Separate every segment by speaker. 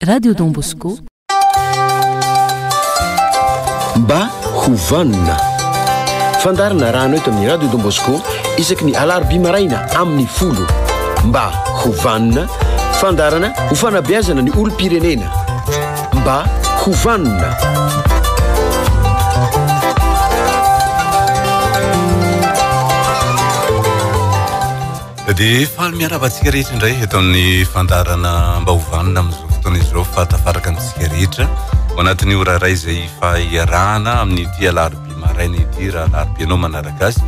Speaker 1: Radio Don Bosco.
Speaker 2: Mba ho vanona. Fandaharana arahana eto amin'ny Radio Don Bosco isaky ny alarobia maraina amin'ny folo. Mba ho vanona, fandaharana ho fanabeazana ny olom-pirenena. Mba ho vanona.
Speaker 3: Dia faly miarahaba antsika rehetra indray eto amin'ny fandaharana mba ho vanona amin'izao fotoana izao fa tafaraka amintsika rehetra ao anatin'ny ora iray izay iarahana amin'ity alarobia maraina ity raha alarobia anao manaraka azy.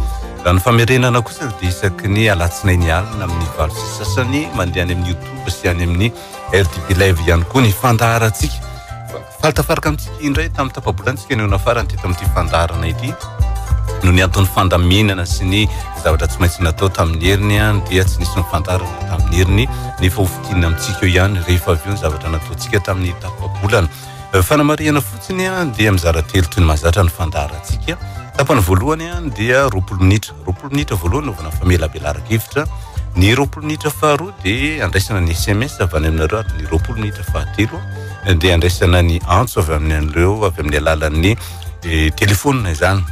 Speaker 3: Raha ny famerenana kosa dia isaky ny alatsinainy alina amin'ny 8:30 mandeha any amin'ny YouTube sy any amin'ny RDB Live ihany koa ny fandaharantsika. Faly tafaraka amintsika indray tamin'ny tapa-bolantsika nihaona farany teto amin'ity fandaharana ity. Noho ny anton'ny fandaminana sy ny zavatra tsy maintsy natao tamin'ny heriny dia tsy nisy ny fandaharana tamin'ny heriny nefa ho fintinina amintsika eo ihany rehefa avy eo ny zavatra nataontsika tamin'ny tapa-bolana. Fanamarihana fotsiny dia mizara telo toy ny mahazatra ny fandaharantsika. Tapany voalohany dia 20 minitra. 20 minitra voalohany naovana famelabelaran-kevitra. Ny 20 minitra faharoa dia andraisana ny SMS avy any aminareo ary ny 20 minitra fahatelo dia andraisana ny antso avy amin'ny an'ireo avy amin'ny alalan'ny eh, telefonina izany.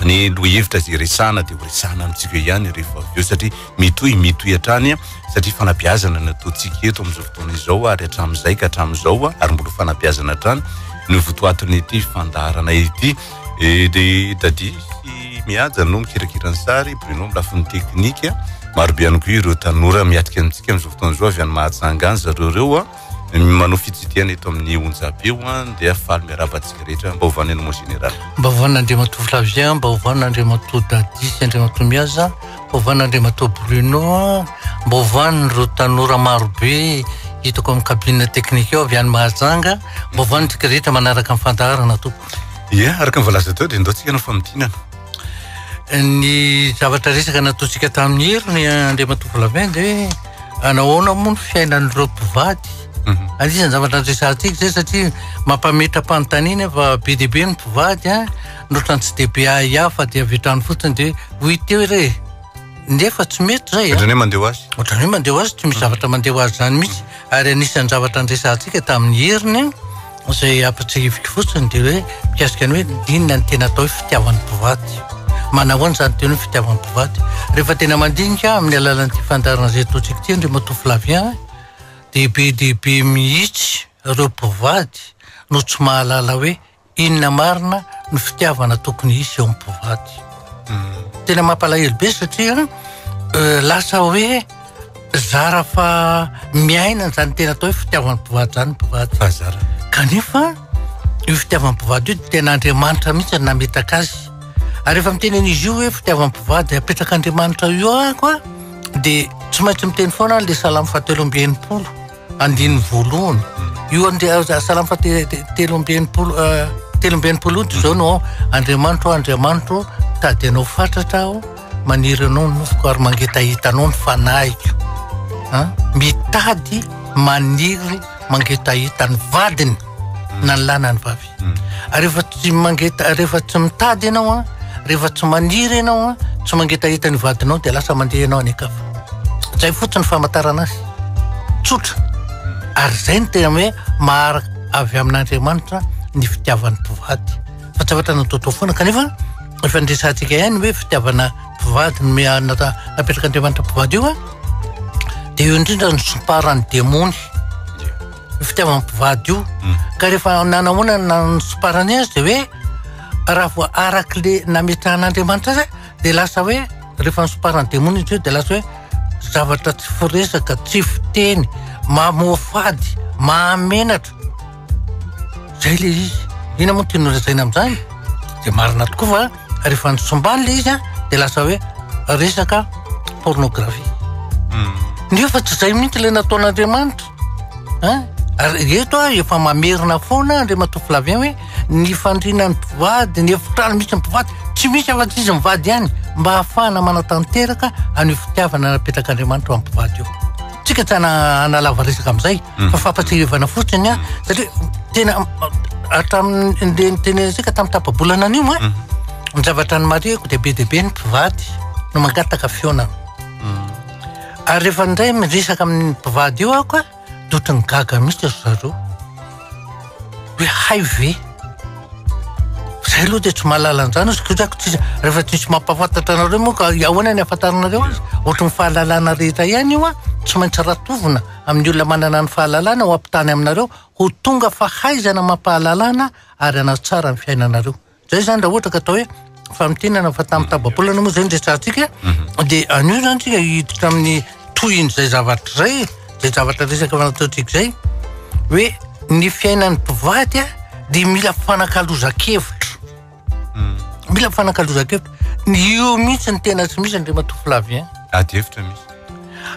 Speaker 3: Ny lohahevitra izay resahana dia ho resahana amintsika ihany rehefa avy eo satria mitohy mitohy hatrany satria fanabeazana no ataontsika eto amin'izao fotoana izao ary hatramin'izay ka hatramin'izao ary mbola fanabeazana hatrany no votoatin'ity fandaharana ity. E, dia Daddy sy Mihaja no mikirakira ny sary, Bruno amin'ny lafiny teknika. Marobe ihany koa ireo tanora miatrika amintsika amin'izao fotoana izao avy any Mahajanga any zareo ireo manao fitsidihana eto amin'ny onjam-peo dia faly miarahaba antsika rehetra. Mba ho vanona mon général.
Speaker 4: Mba ho vanona Andriamatoa Flavien, mba ho vanona Andriamatoa Daddy sy Andriamatoa Mihaja, mba ho vanona Andriamatoa Bruno, mba ho vanona ireo tanora marobe hitako amin'ny cabine technique ao avy any Mahajanga, mba ho vanona antsika rehetra manaraka ny fandaharana tompoko.
Speaker 3: Ie, araka ny voalaza teo dia ndao tsika hanao famintinana.
Speaker 4: Ny zavatra resaka nataontsika tamin'ny heriny Andriamatoa Flavien dia hoe anahoana moa ny fiainan'ireo mpivady. Mhm. Anisan'ny zavatra niresahantsika izay satria mampametra-panontaniana fa be dia be ny mpivady an, ny ohatran'ny tsy dia be ahiahy fa dia avy hatrany fotsiny dia ho hita eo re. Nefa tsy mety izay an.
Speaker 3: Ohatran'ny hoe mandeha ho azy.
Speaker 4: Ohatran'ny hoe mandeha ho azy, tsy misy zavatra mandeha ho azy izany mihitsy. Ary anisan'ny zavatra niresahantsika tamin'ny heriny Izay ampatsiahiviko fotsiny dia hoe mikasika ny hoe inona ny tena atao hoe fitiavan'ny mpivady. Manahoana izany teny hoe fitiavan'ny mpivady? Rehefa tena mandinika amin'ny alalan'ity fandaharana izay ataontsika ity Andriamatoa Flavien dia be dia be mihitsy ireo mpivady no tsy mahalala hoe inona marina ny fitiavana tokony hisy eo amin'ny mpivady. Tena mampalahelo be satria lasa hoe Zara fa miaina an'izany tena atao hoe fitiavan'ny mpivady izany ny mpivady.
Speaker 3: Fahazarana.
Speaker 4: Kanefa io fitiavan'ny mpivady io dia tena Andriamanitra mihitsy no nametaka azy. Ary rehefa miteny an'izy io hoe fitiavan'ny mpivady apetrak'Andriamanitra io ahako a, dia tsy maintsy miteny foana aho le salamo fahatelo amby 60 andininy voalohany. Io ande- salamo fahatelo amby 60 63 io dia izao no ao, Andriamanitro, Andriamanitro, tady anao fatratra aho, Maniry anao ny nofoko ary mangetaheta anao ny fanahiko. An? Mitady, maniry, mangetaheta ny vadiny na ny lahy na ny vavy. Ary rehefa tsy mangeta, rehefa tsy mitady ianao an, rehefa tsy maniry ianao an, tsy mangetaheta ny vadinao dia lasa mandeha ianao any an-kafa. Zay fotsiny ny famantarana azy. Tsotra. Ary zay no tena hoe maharaka avy amin'Andriamanitra ny fitiavan'ny mpivady. Fa tsy zavatra nataotao foana kanefa Efa niresahantsika ihany hoe fitiavana mpivady no napetrak'Andriamanitra mpivady io a, dia io indrindra no somparan'ny demony. Io fitiavana mpivady io. Mm. Ka rehefa nanahoana nanosomparany azy dia hoe raha vao araka le nametrahan'Andriamanitra azy dia lasa hoe rehefa nosomparan'ny demony izy io dia lasa hoe zavatra tsy firesaka, tsy fiteny, mamoafady, mahamenatra. Zay le izy. Inona moa no tiany holazaina amin'izany? Dia marina tokoa fa rehefa nisombany le izy dia lasa hoe resaka pornographie. Hmm. Nefa tsy zay mihitsy le nataon'Andriamanitra. Hein? Ary eto aho efa mamerina foana Andriamatoa Flavien hoe ny fandriana ny mpivady, ny efitrano misy ny mpivady, tsy misy afa-tsy izy mivady ihany mba hahafahana manatanteraka an'io fitiavana napetrak'Andriamanitra ho amin'ny mpivady io. Tsika tsy hanalava resaka amin'izay mm. fa fampatsiahivana fotsiny a satria tena hatramin'ny le nitenenantsika tamin'ny tapa-bolana an'io a mm. ny zavatra nomarihiko dia be dia be ny mpivady no mangataka fihaonana mm. ary rehefa indray miresaka amin'ny mpivady io aho ka De ohatran'ny gaga mihitsy ry zareo hoe hay ve? Zay aloha de tsy mahalala an'izany izy ko tsisy rehefa tsisy mampahafantatra anareo moa ka ahoana ny ahafantaranareo azy? Ohatry ny fahalalana rehetra ihany io an, tsy maintsy ratovina amin'ny olona manana ny fahalalana ho ampitany aminareo ho tonga fahaizana amam-pahalalana ary hanatsara ny fiainanareo. Zay zany raha ohatra ka atao hoe famintinana fa tamin'ny tababolana moa zay no resahantsika mhm. de anio zany tsika hiditra amin'ny tohin'izay zavatra zay, zay zavatra resaka nataontsika zay hoe ny fiainan'ny mpivady a de mila fanakalozan-kevitra. Mm. Mila fanakalozan-kevitra. Ny io mihitsy ny tena tsy misy Andriamatoa Flavien.
Speaker 3: Ady hevitra misy.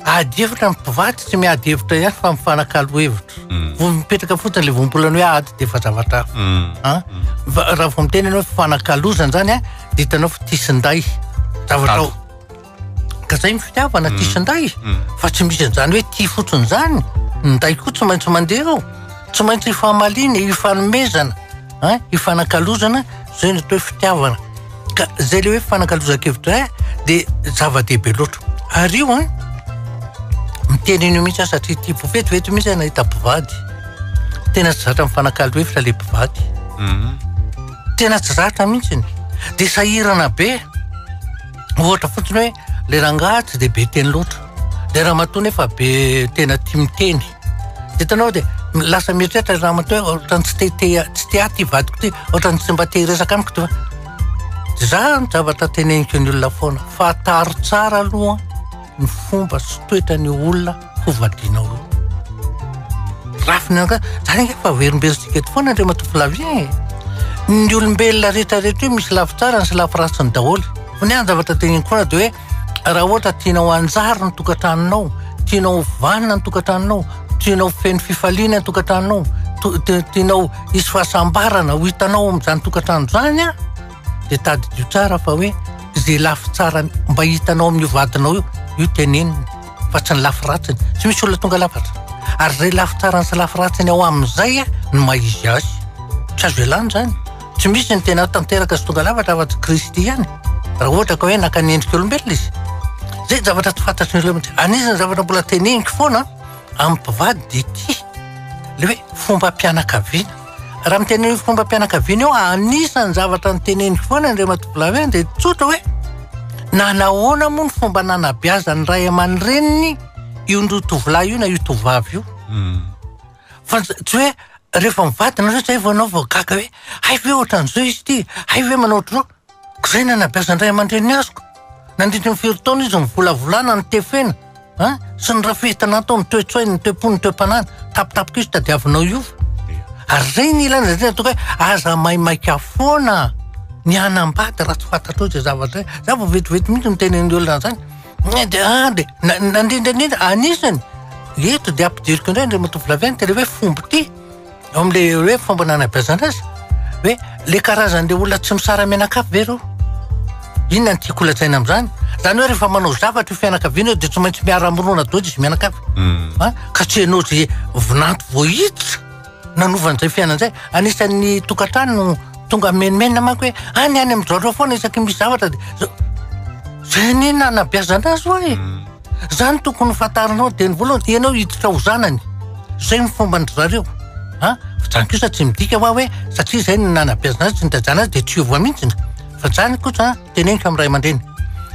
Speaker 4: Ady hevitra ny mpivady tsy miady hevitra ihany fa mifanakalo hevitra. Mm. Vao mipetraka fotsiny le voambolana hoe ady de efa zavatra hafa. Mm. An? Mm. Raha vao miteny ianao hoe fanakalozana zany a de hitanao fa tisinday. Zavatra ao. Ka zay ny fitiavana tia sy nday fa tsy misy an'izany hoe tia fotsiny zany. Ny nday koa tsy maintsy mandeha ao. Tsy maintsy ifamaliana, ifanomezana, hein, ifanakalozana, zay no atao hoe fitiavana. Ka zay le hoe fanakalozan-kevitra zay de zava-dehibe loatra. Ary io an, miteny an'io mihitsy aho satria tia vao vetivety mihitsy aho nahita mpivady. Tena tsy zatra mifanakalo hevitra le mpivady. Tena tsy zatra mihitsiny. De sahirana be. Ohatra fotsiny hoe le rangahy tsy de be teny loatra, le ramatoa nefa be tena tia miteny. De hitanao de lasa mieritreritra le ramatoa hoe ohatran'ny tsy te te tsy te ahy ty vadiko ty, ohatran'ny tsy mba te hiresaka amiko ty va. Za ny zavatra teneniko ny olona foana, fantaro tsara aloha ny fomba sy toetran'io olona ho vadianao io. Rafiny angaha, zany ange fa averimberintsika eto foana Andriamatoa Flavien e. Ny olombelona rehetra rehetra io misy lafy tsarany sy lafy ratsiny daholo. Fa ny ahy ny zavatra teneniko foana dia hoe raha ohatra tianao hanjary ny tokantranonao, tianao ho vanona ny tokantranonao, tianao ho feno fifaliana ny tokantranonao, tianao hisy fahasambarana ho hitanao amin'izany tokantrano izany an, dia tadidio tsara fa hoe izay lafy tsara mba hitanao amin'io vadinao io, io tenenina fa tsy ny lafy ratsiny. Tsy misy olona tonga lafatra. Ary izay lafy tsarany sy lafy ratsiny ao amin'izay no maha izy azy. Tsy azo ialana izany. Tsy misy ny tena tanteraka sy tonga lafatra afa-tsy Kristy ihany. Raha ohatra ka hoe naka ny endrik'olombelona izy. Izay zavatra tsy fantatry ny olona mihitsy. Anisan'ny zavatra mbola teneniko foana amin'ny mpivady dia ity. Le hoe fombam-pianakaviana. Raha miteny hoe fombam-pianakaviana eo, anisan'ny zavatra noteneniko foana Andriamatoa Flavien dia tsotra hoe nanahoana moa ny fomba nanabeazan'ny ray aman-dreniny io ndro tovolahy io na io tovovavy io. Hmm. Fa tsy hoe rehefa mivady nareo zay vao anao vao gaga hoe hay ve ohatran'izao izy ity, hay ve manao ohatr'izao. Ko zay nanabeazan'ny ray aman-dreniny azoko. Nandritry ny firy taona izy nivolavolana, nitefena. An? Sy ny rafetina atao, ny toe-tsainy, ny toe-pony, ny toe-panahiny, tapitapika izy tadiavinao hiova. Ary zay ny ilana zay tena ataoko hoe aza maimaika foana ny hanambady raha tsy fantatrao izay zavatra izay. Za vao vetivety mihitsy miteny an'ny olona an'izany. Dia ah dia na indrindra indrindra anisany eto dia ampidiriko indray Andriamatoa Flavien tena hoe fomba ity. Eo amin'le hoe fomba nanabeazana azy hoe le karazan'le olona tsy misara mianakavy ve ireo? Inona no tiako holazaina amin'izany? Zany hoe rehefa manao zavatra io fianakaviana io dia tsy maintsy miara-mirona daholo izy mianakavy. Mm. Ah, ka tsy ianao zay vinanto vao hiditra nanova an'izay fiainana izay. Anisan'ny tokantrano no tonga menomenona manko hoe any any amin-dry foana isaky misy zavatra dia zay anie nanabeazana azy hoe. Mm. Zany tokony ho fantarinao dia ny voalohany dia ianao hiditra ho zanany. Zay ny fomban-dry zareo. A, fa zany kosa tsy midika hoa hoe satria zay no nanabeazana azy sy nitaizana azy dia tsy hiova mihitsy. Fa zany kosa teneniko amin'ny ray aman-dreny.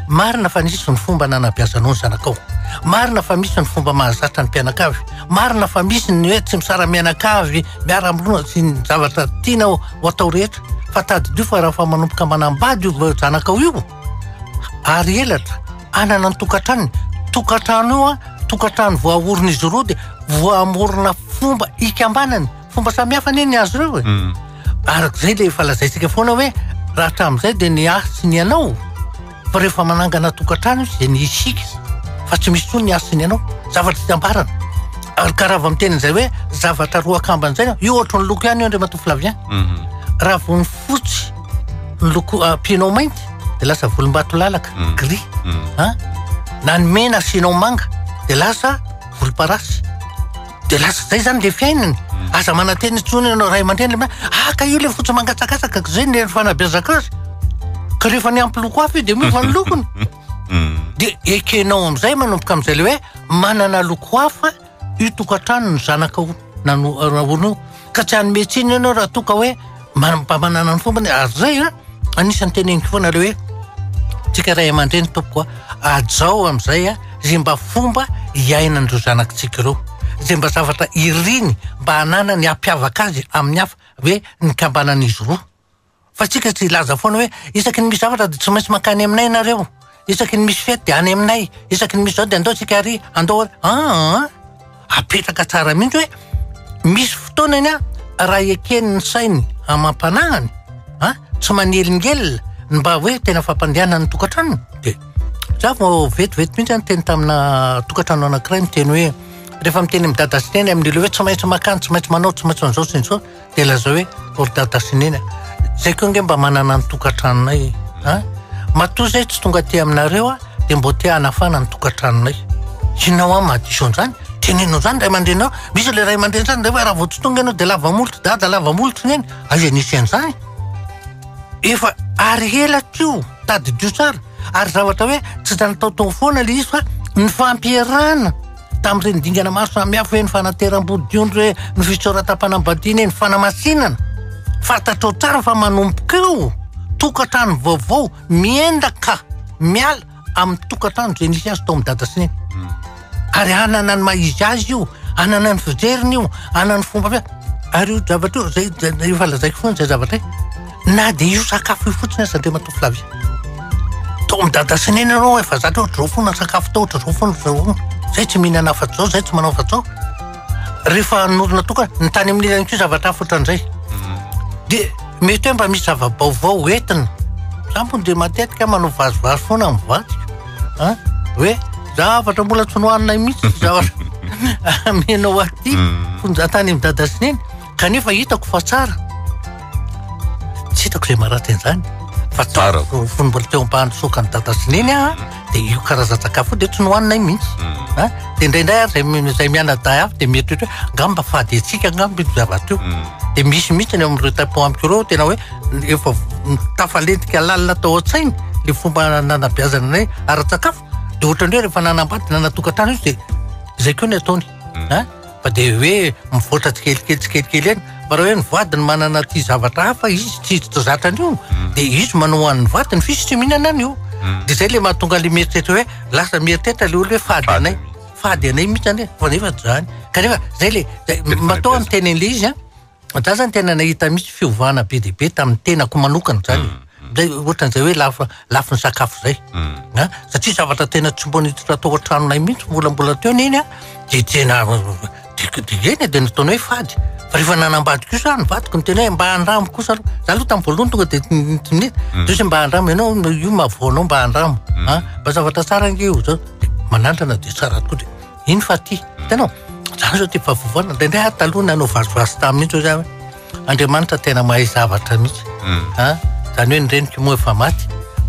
Speaker 4: Marina fa nisy ny fomba nanabeazanao ny zanakao. Marina fa misy ny fomba mahazatra ny mpianakavy. Marina fa misy ny hoe tsy misara-mianakavy, miara-milona sy ny zavatra tiana ho atao rehetra. Fa tadidio fa raha fa manomboka manambady io zanakao io, ary elatra hanana ny tokantranony, tokantrano io an, tokantrano voaorin'izy roa dia voamorona fomba ikambanany, fomba samihafa anie ny azy ireo e. Mm. Arak'izay le efa lazaintsika foana hoe raha hatramin'izay dia ny ahy sy ny anao, fa rehefa manangana tokantrano izy dia ny isika, fa tsy misy intsony ny ahy sy ny anao, zavatra tsy ambarana. Ary ka raha vao miteny an'izay hoe zavatra roa akambana izay, io ohatran'ny loko ihany io Andriamatoa Flavien. Mm -hmm. Raha vao ny fotsy ny loko ampianao mainty de lasa volombatolalaka mm. gris mm. a na ny mena asianao manga de lasa volomparasy de lasa zay zany le fiainany mm. aza manantena intsony ianao ray aman-dreny le ah ka io le fotsy mangatsakatsaka zay ny fanabeazako azy ka rehefa niampy loko hafa io de miova ny lokony de ekenao am'izay manomboka am'izay le hoe manana loko hafa. io tokantrano ny zanakao nano ka tsy hanome tsiny ianao raha toa ka hoe mba manana ny fombany ary zay a anisan'ny teneniko foana le hoe tsika ray aman-dreny tompoko a hajao amin'izay a zay mba fomba hiainan'ireo zanakitsika ireo zay mba zavatra iriny mba hananany hampiavaka azy amin'ny hafa hoe ny kambanan'izy roa Fa tsika tsy hilaza foana hoe isaky ny misy zavatra dia tsy maintsy mankany aminay nareo, isaky ny misy fety dia any aminay, isaky ny misy zao dia andao tsika ary, andao ary, aa apetraka tsara mihitsy hoe misy fotoanany a raha eken'ny sainy amam-panahiny a tsy manelingelina ny mba hoe tena fampandehanana ny tokantranony dia za vao vetivety mihitsy aho niteny tamina tokantrano anankiray niteny hoe rehefa miteny amin'i dada sy neny amin'ilay hoe tsy maintsy makany, tsy maintsy manao, tsy maintsy man'izao sy ny izao Dia lazao hoe, ry dada sy neny a, zay koa ange mba manana ny tokantranonay e. A? Matoa zay tsy tonga aty aminareo a, dia mbô te hanafana ny tokantranonay. Inona hoa mahadiso an'izany? Teneno an'izany ray aman-dreninao. Misy ilay ray aman-dreny zany indray hoe raha vao tsy tonga ianao dia lava molotry dada, lava molotry neny. Aiza nisy an'izany? Efa ary ela teo, tadidio tsara. Ary zavatra hoe tsy nataotao foana ilay izy fa ny fampiarahana. Tamin'ireny dingana maro samihafa hoe ny fanateram-bodiondry hoe ny fisoratam-panambadiana hoe ny fanamasinana. Fantatrao tsara fa manomboka eo, tokantrano vaovao miendaka miala amin'ny tokantrano izay nisy azy tao amin'ny dada sy neny. Ary hanana ny maha izy azy io, hanana ny fijeriny io, hanana ny fomba fi-, ary io zavatra io zay efa lazaiko foana izay zavatra izay, na dia io sakafo io fotsiny aza Andriamatoa Flavien. Tao amin'ny dada sy neny ianao efa zatra ohatr'izao foana ny sakafo tao, ohatr'izao foana, ohatr'izao foana. Zay tsy mihinana afa-tsy izao, zay tsy manao afa-tsy izao. Rehefa hanorina tokana, ny tany amin'ny ilany koa zavatra hafa ohatran'izay. Dia mety hoe mba misy zava-baovao entina. Za moa dia matetika manao vazivazy foana amin'ny vadiko. An, hoe zavatra mbola tsy nohaninay mihitsy zavatra amenao aty fony za tany amin'ny dada sy neny. Kanefa hitako fa tsara. Tsy hitako izay maharatsy an'izany. Fa
Speaker 3: Tsara.
Speaker 4: Fony mbola teo am-pahandrosoakan'i dada sy neny aho, dia io karazan-tsakafo io dia tsy nohaninay mihitsy. Mm. Ah, dia indraindray ary izay izay mianadahy avy dia mieritreritra hoe angamba fady antsika angamba io zavatra io. Mm. Dia misy mihitsy ny amin'ireo tapo amiko ireo tena hoe efa tafalentika lalina tao an-tsainy le fomba nanabeazana anay ara-tsakafo. Dia ohatran'ny hoe rehefa nanambady nanatokantrano izy dia izay koa ny ataony. Mm. Ah, Fa dia hoe mivoatra tsikelikely tsikelikely eny. Fa raha hoe ny vadiny manana ity zavatra hafa izy tsy tsy zatra an'io, mm. dia izy manao an'ny vadiny fa izy tsy mihinana an'io. Mm. Dia izay le mahatonga le mieritreritra hoe lasa mieritreritra le olona hoe fady anay. Fady anay mihitsy anie, fa nefa tsy izany. Kanefa zay le matoa miteny an'le izy an, Za zany tena nahita mihitsy fiovana be dia be tamin'ny tenako manokana zany. Mm. Zay ohatran'izay hoe lafo lafiny sakafo zay. Mm. A, satria zavatra tena tsy mbola niditra tao an-tranonay mihitsy mbola mbola teo neny a, dia tena dia eny dia nataony hoe fady. Fa rehefa nanambady kosa ny vadiko niteny hoe mba andramo kosa aloha. Za aloha tamin'ny voalohany tonga dia tsy nety. Mm. Dia mba andramo ianao io mahavoanao mba andramo. A, mba zavatra tsara ange io zao. Manandrana dia tsara tokoa dia Iny fa aty. Hitanao? Zany zao ty fahafovoana. Indraindray aho taloha nanao vazivazy taminy mihitsy hoe za hoe Andriamanitra tena mahay zavatra mihitsy. Mm. Zany hoe ny reniko moa efa maty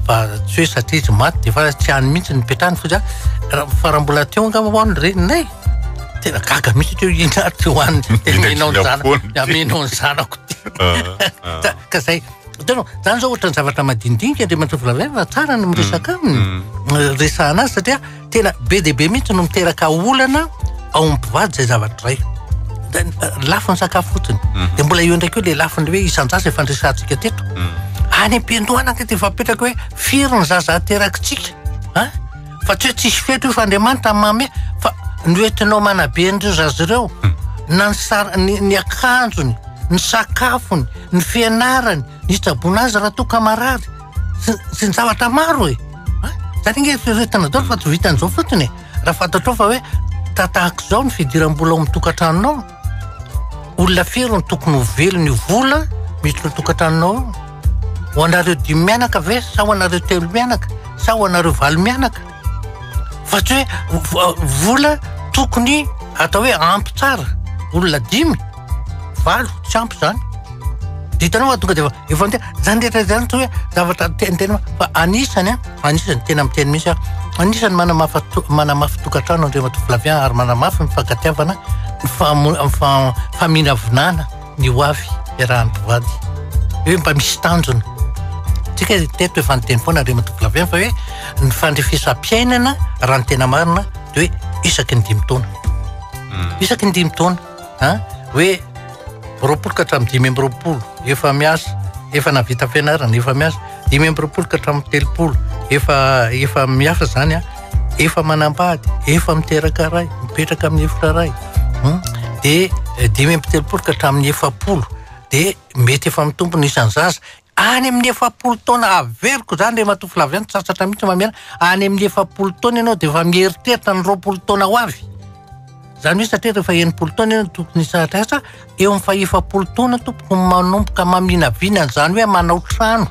Speaker 4: fa tsy hoe satria izy maty dia fa tsy any mihitsy ny nipetrahany fa za fa raha mbola teo angamba ho'a ny reninay tena gaga mihitsy teo ina ary tsy hohaniny dia amenao ny zanako amenao ny zanako ty. Ah, ah. Ka zay Hitanao, zany zao ohatran'ny zavatra madinidinika Andriamatoa Volavena fa tsara ny miresaka aminy, mm. resahana azy satria Tena be dia be mihitsy no miteraka olana ao amin'ny mpivady izay zavatra izay. Lafiny sakafo fotsiny. Mhm. Dia mbola eo indray koa ilay lafiny hoe isan-jaza efa niresahantsika teto. Mhm. Any am-piandohana ange dia efa apetraka hoe firy ny zaza aterakitsika. A? Fa tsy hoe tsisy fetra io fa Andriamanitra manome fa ny hoentinao manabe an'ireo zaza ireo mhm. na ny sar- ny, ny akanjony, ny sakafony, ny fianarany, ny hitsaboana azy raha toa ka marary. Sy ny zavatra maro e. Zany ange eritreretina daholo fa tsy vitan'izao fotsiny e. Raha fantatrao fa hoe tahaka izao ny fidiram-bola ao amin'ny tokantranonao, olona firy no tokony ho velon'io vola miditra ao tokantranonao io? Ho anareo dimy mianaka ve sa ho anareo telo mianaka sa ho anareo valo mianaka? Fa tsy hoe vola tokony atao hoe ampy tsara olona dimy, valo, tsy ampy izany. Dia hitanao fa tonga dia efa efa zany rehetra zany tsy hoe zavatra tena fa anisany an, anisany tena miteny mihitsy aho, anisany manamafy manamafy tokantrano Andriamatoa Flavien ary manamafy ny fankatiavana, ny famo- faminavinana ny ho avy iarahan'ny mpivady. Hoe mba misy tanjona. Tsika teto efa niteny foana Andriamatoa Flavien fa hoe ny fandrefesam-piainana raha ny tena marina dia hoe isaky ny dimy taona. Isaky ny dimy taona an, hoe 20 ka hatramin'ny 25 efa miasa, efa nahavita fianarana, efa miasa, 25 ka hatramin'ny 30 efa efa miasa zany an, efa manambady, efa miteraka ray, mipetraka amin'ny efitra ray. Dia 35 ka hatramin'ny 40 dia mety efa mitombo ny isan'ny zaza. Any amin'ny 40 taona, averiko izany Andriamatoa Flavien, tsy sasatra mihitsy mamela, any amin'ny 40 taona ianao dia efa mieritreritra ny 20 taona ho avy. Izany hoe satria rehefa 60 taona ianao tokony hisahatra asa, eo amin'ny faha-40 taona tompoko manomboka maminavina an'izany hoe manao trano.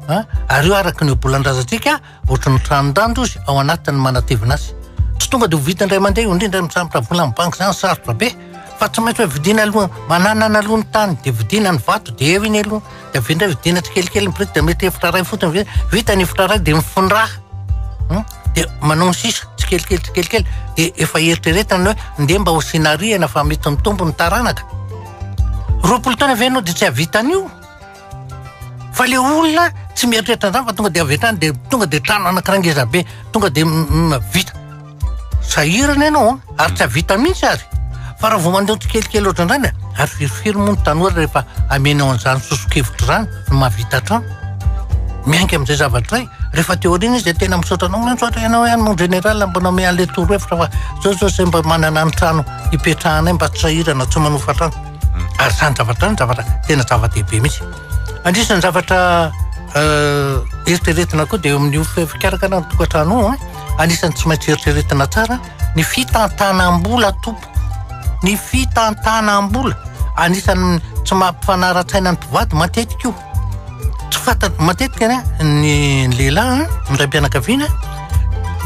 Speaker 4: Ha? Ary io araka ny ohabolan-drazantsika, ohatry ny tranon-danja ozy ao anatin'ny manatevina azy. Tsy tonga dia ho vita indray mandeha io, indrindra misambotra vola amin'ny banky izany sarotra be. Fa tsy maintsy hoe vidiana aloha, mananana aloha ny tany, dia vidiana ny vato, dia eo iny aloha, dia avy eo indray vidiana tsikelikely ny biriky, dia mety efitra iray fotsiny vita, vita ny efitra iray dia mifindra, hum, dia manao ny sisa tsikelikely tsikelikely, dia efa eritreretana ny hoe ndeha mba ho asiana rihana fa mety mitombo ny taranaka. 20 taona ve ianao dia tsy hahavita an'io? Fa le olona tsy mieritreritra an'izany fa tonga dia avy hatrany dia tonga dia trano anankiray ngeza be, tonga dia vita. Sahirana ianao an, ary tsy hahavita mihitsy ary. Fa raha vao mandeha tsikelikely ohatran'izany a, ary firifiry moa ny tanora rehefa amenao an'izany soso-kevitra izany no mahavita trano. Miainga amin'izay zavatra izay, rehefa aty aoriana izy dia tena misaotra anao, misaotra ianao ihany mon général mba nanome an'ilay torohevitra fa zao zao zay mba manana ny trano hipetrahanay mba tsy sahirana tsy manofa trano. Ary izany zavatra izany zavatra tena zava-dehibe mihitsy. Anisan'ny zavatra eritreretina koa dia eo amin'io fikarakarana ny tokantrano io an, anisan'ny tsy maintsy eritreretina tsara ny fitantanam-bola tompoko. Ny fitantanam-bola anisan'ny tsy mampifanara-tsaina ny mpivady matetika io. Tsy fantany matetika ny ny lehilahy ny raim-pianakaviana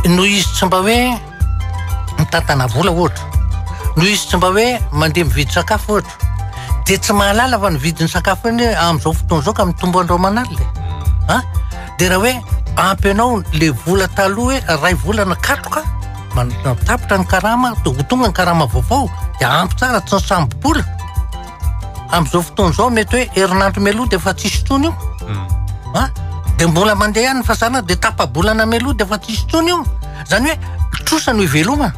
Speaker 4: noho izy tsy mba hoe mitantana vola ohatra, noho izy tsy mba hoe mandeha mividy sakafo ohatra, dia tsy mahalala fa ny vidin'ny sakafo iny amin'izao fotoana izao ka mitombo andro aman'alina e. A? Dia raha hoe ampy anao le vola taloha hoe ray volana katroka, tapitra ny karama, ho tonga ny karama vaovao, dia ampy tsara tsy nisambo-bola. Amin'izao fotoana izao mety hoe herinandro mialoha dia efa tsisy intsony io. A? Dia mbola mandeha ihany ny fasana dia tapa-bolana mialoha dia efa tsisy intsony io. Izany hoe trosa no ivelomana.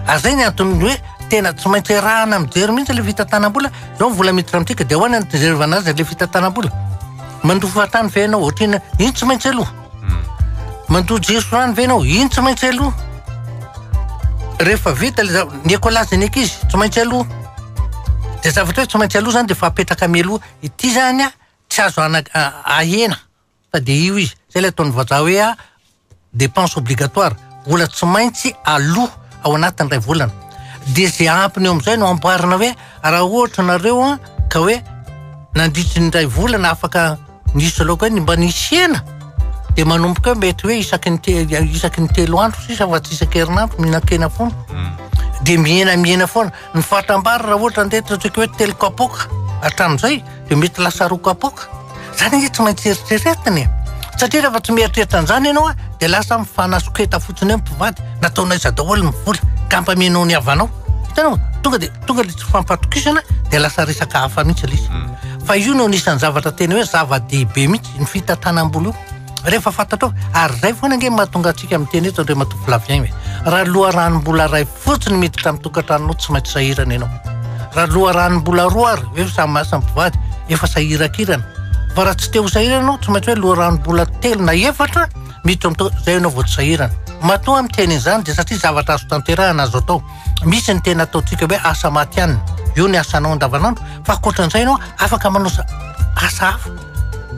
Speaker 4: Ary izay ny antony hoe tena tsy maintsy arahana mijery mihitsy ilay fitantanam-bola. Izao ny vola miditra amintsika dia ahoana ny fijerevana azy ilay fitantanam-bola? Mandoa fahatany ve ianao? Ohatr'inona? Iny tsy maintsy aloha. Mandoa jiro sy rano ve ianao? Iny tsy maintsy aloha. Rehefa vita ilay zava- ny écolage ny ankizy tsy maintsy aloha. Dia zavatra hoe tsy maintsy aloha izany dia efa apetraka mialoha. Ity izany an, tsy azo ana- ahena fa dia io izy. Izay ilay ataon'ny vazaha hoe a dépense obligatoire, vola tsy maintsy aloa ao anatin'ny iray volana. Dia izay ampiny eo amin'izay no amboarina hoe raha ohatra nareo an ka hoe nandritry ny iray volana afaka nisy laoka hoe mba nisy hena dia manomboka eo mety hoe isaky ny isaky ny telo andro sisa fa tsy isan-kerinandro mihinan-kena foana. Dia mihena mihena foana. Ny fatram-bary raha ohatra andeha ataontsika hoe telo kapoaka hatramin'izay dia mety lasa roa kapoaka. Zany ange tsy maintsy eritreretina e. Satria rehefa tsy mieritreritra an'izany ianao a, dia lasa mifanasoketa fotsiny eo ny mpivady, nataonao aiza daholo ny vola, ka ampamianao ny havanao. Hitanao? Tonga dia tonga ilay tsy fampatokisana dia lasa resaka hafa mihitsy ilay izy. Fa io no anisan'ny zavatra tena hoe zava-dehibe mihitsy, ny fitantanam-bola io. Rehefa fantatrao, ary izay foana ange mahatonga antsika miteny eto Andriamatoa Flavien hoe, raha loharanom-bola iray fotsiny miditra amin'ny tokantranonao tsy maintsy sahirana ianao. Raha loharanom-bola roa ary, hoe samy miasa ny mpivady, efa sahirakirana. Fa raha tsy te ho sahirana ianao, tsy maintsy hoe loharanom-bola telo na efatra miditra amin'ny tokantrano, izay ianao vao tsy sahirana. Matoa aho miteny an'izany dia satria zavatra azo tanterahana, azo atao. Misy ny tena ataontsika hoe asa matihanina, io ny asanao andavanandro, fa ankoatran'izay ianao afaka manao asa hafa.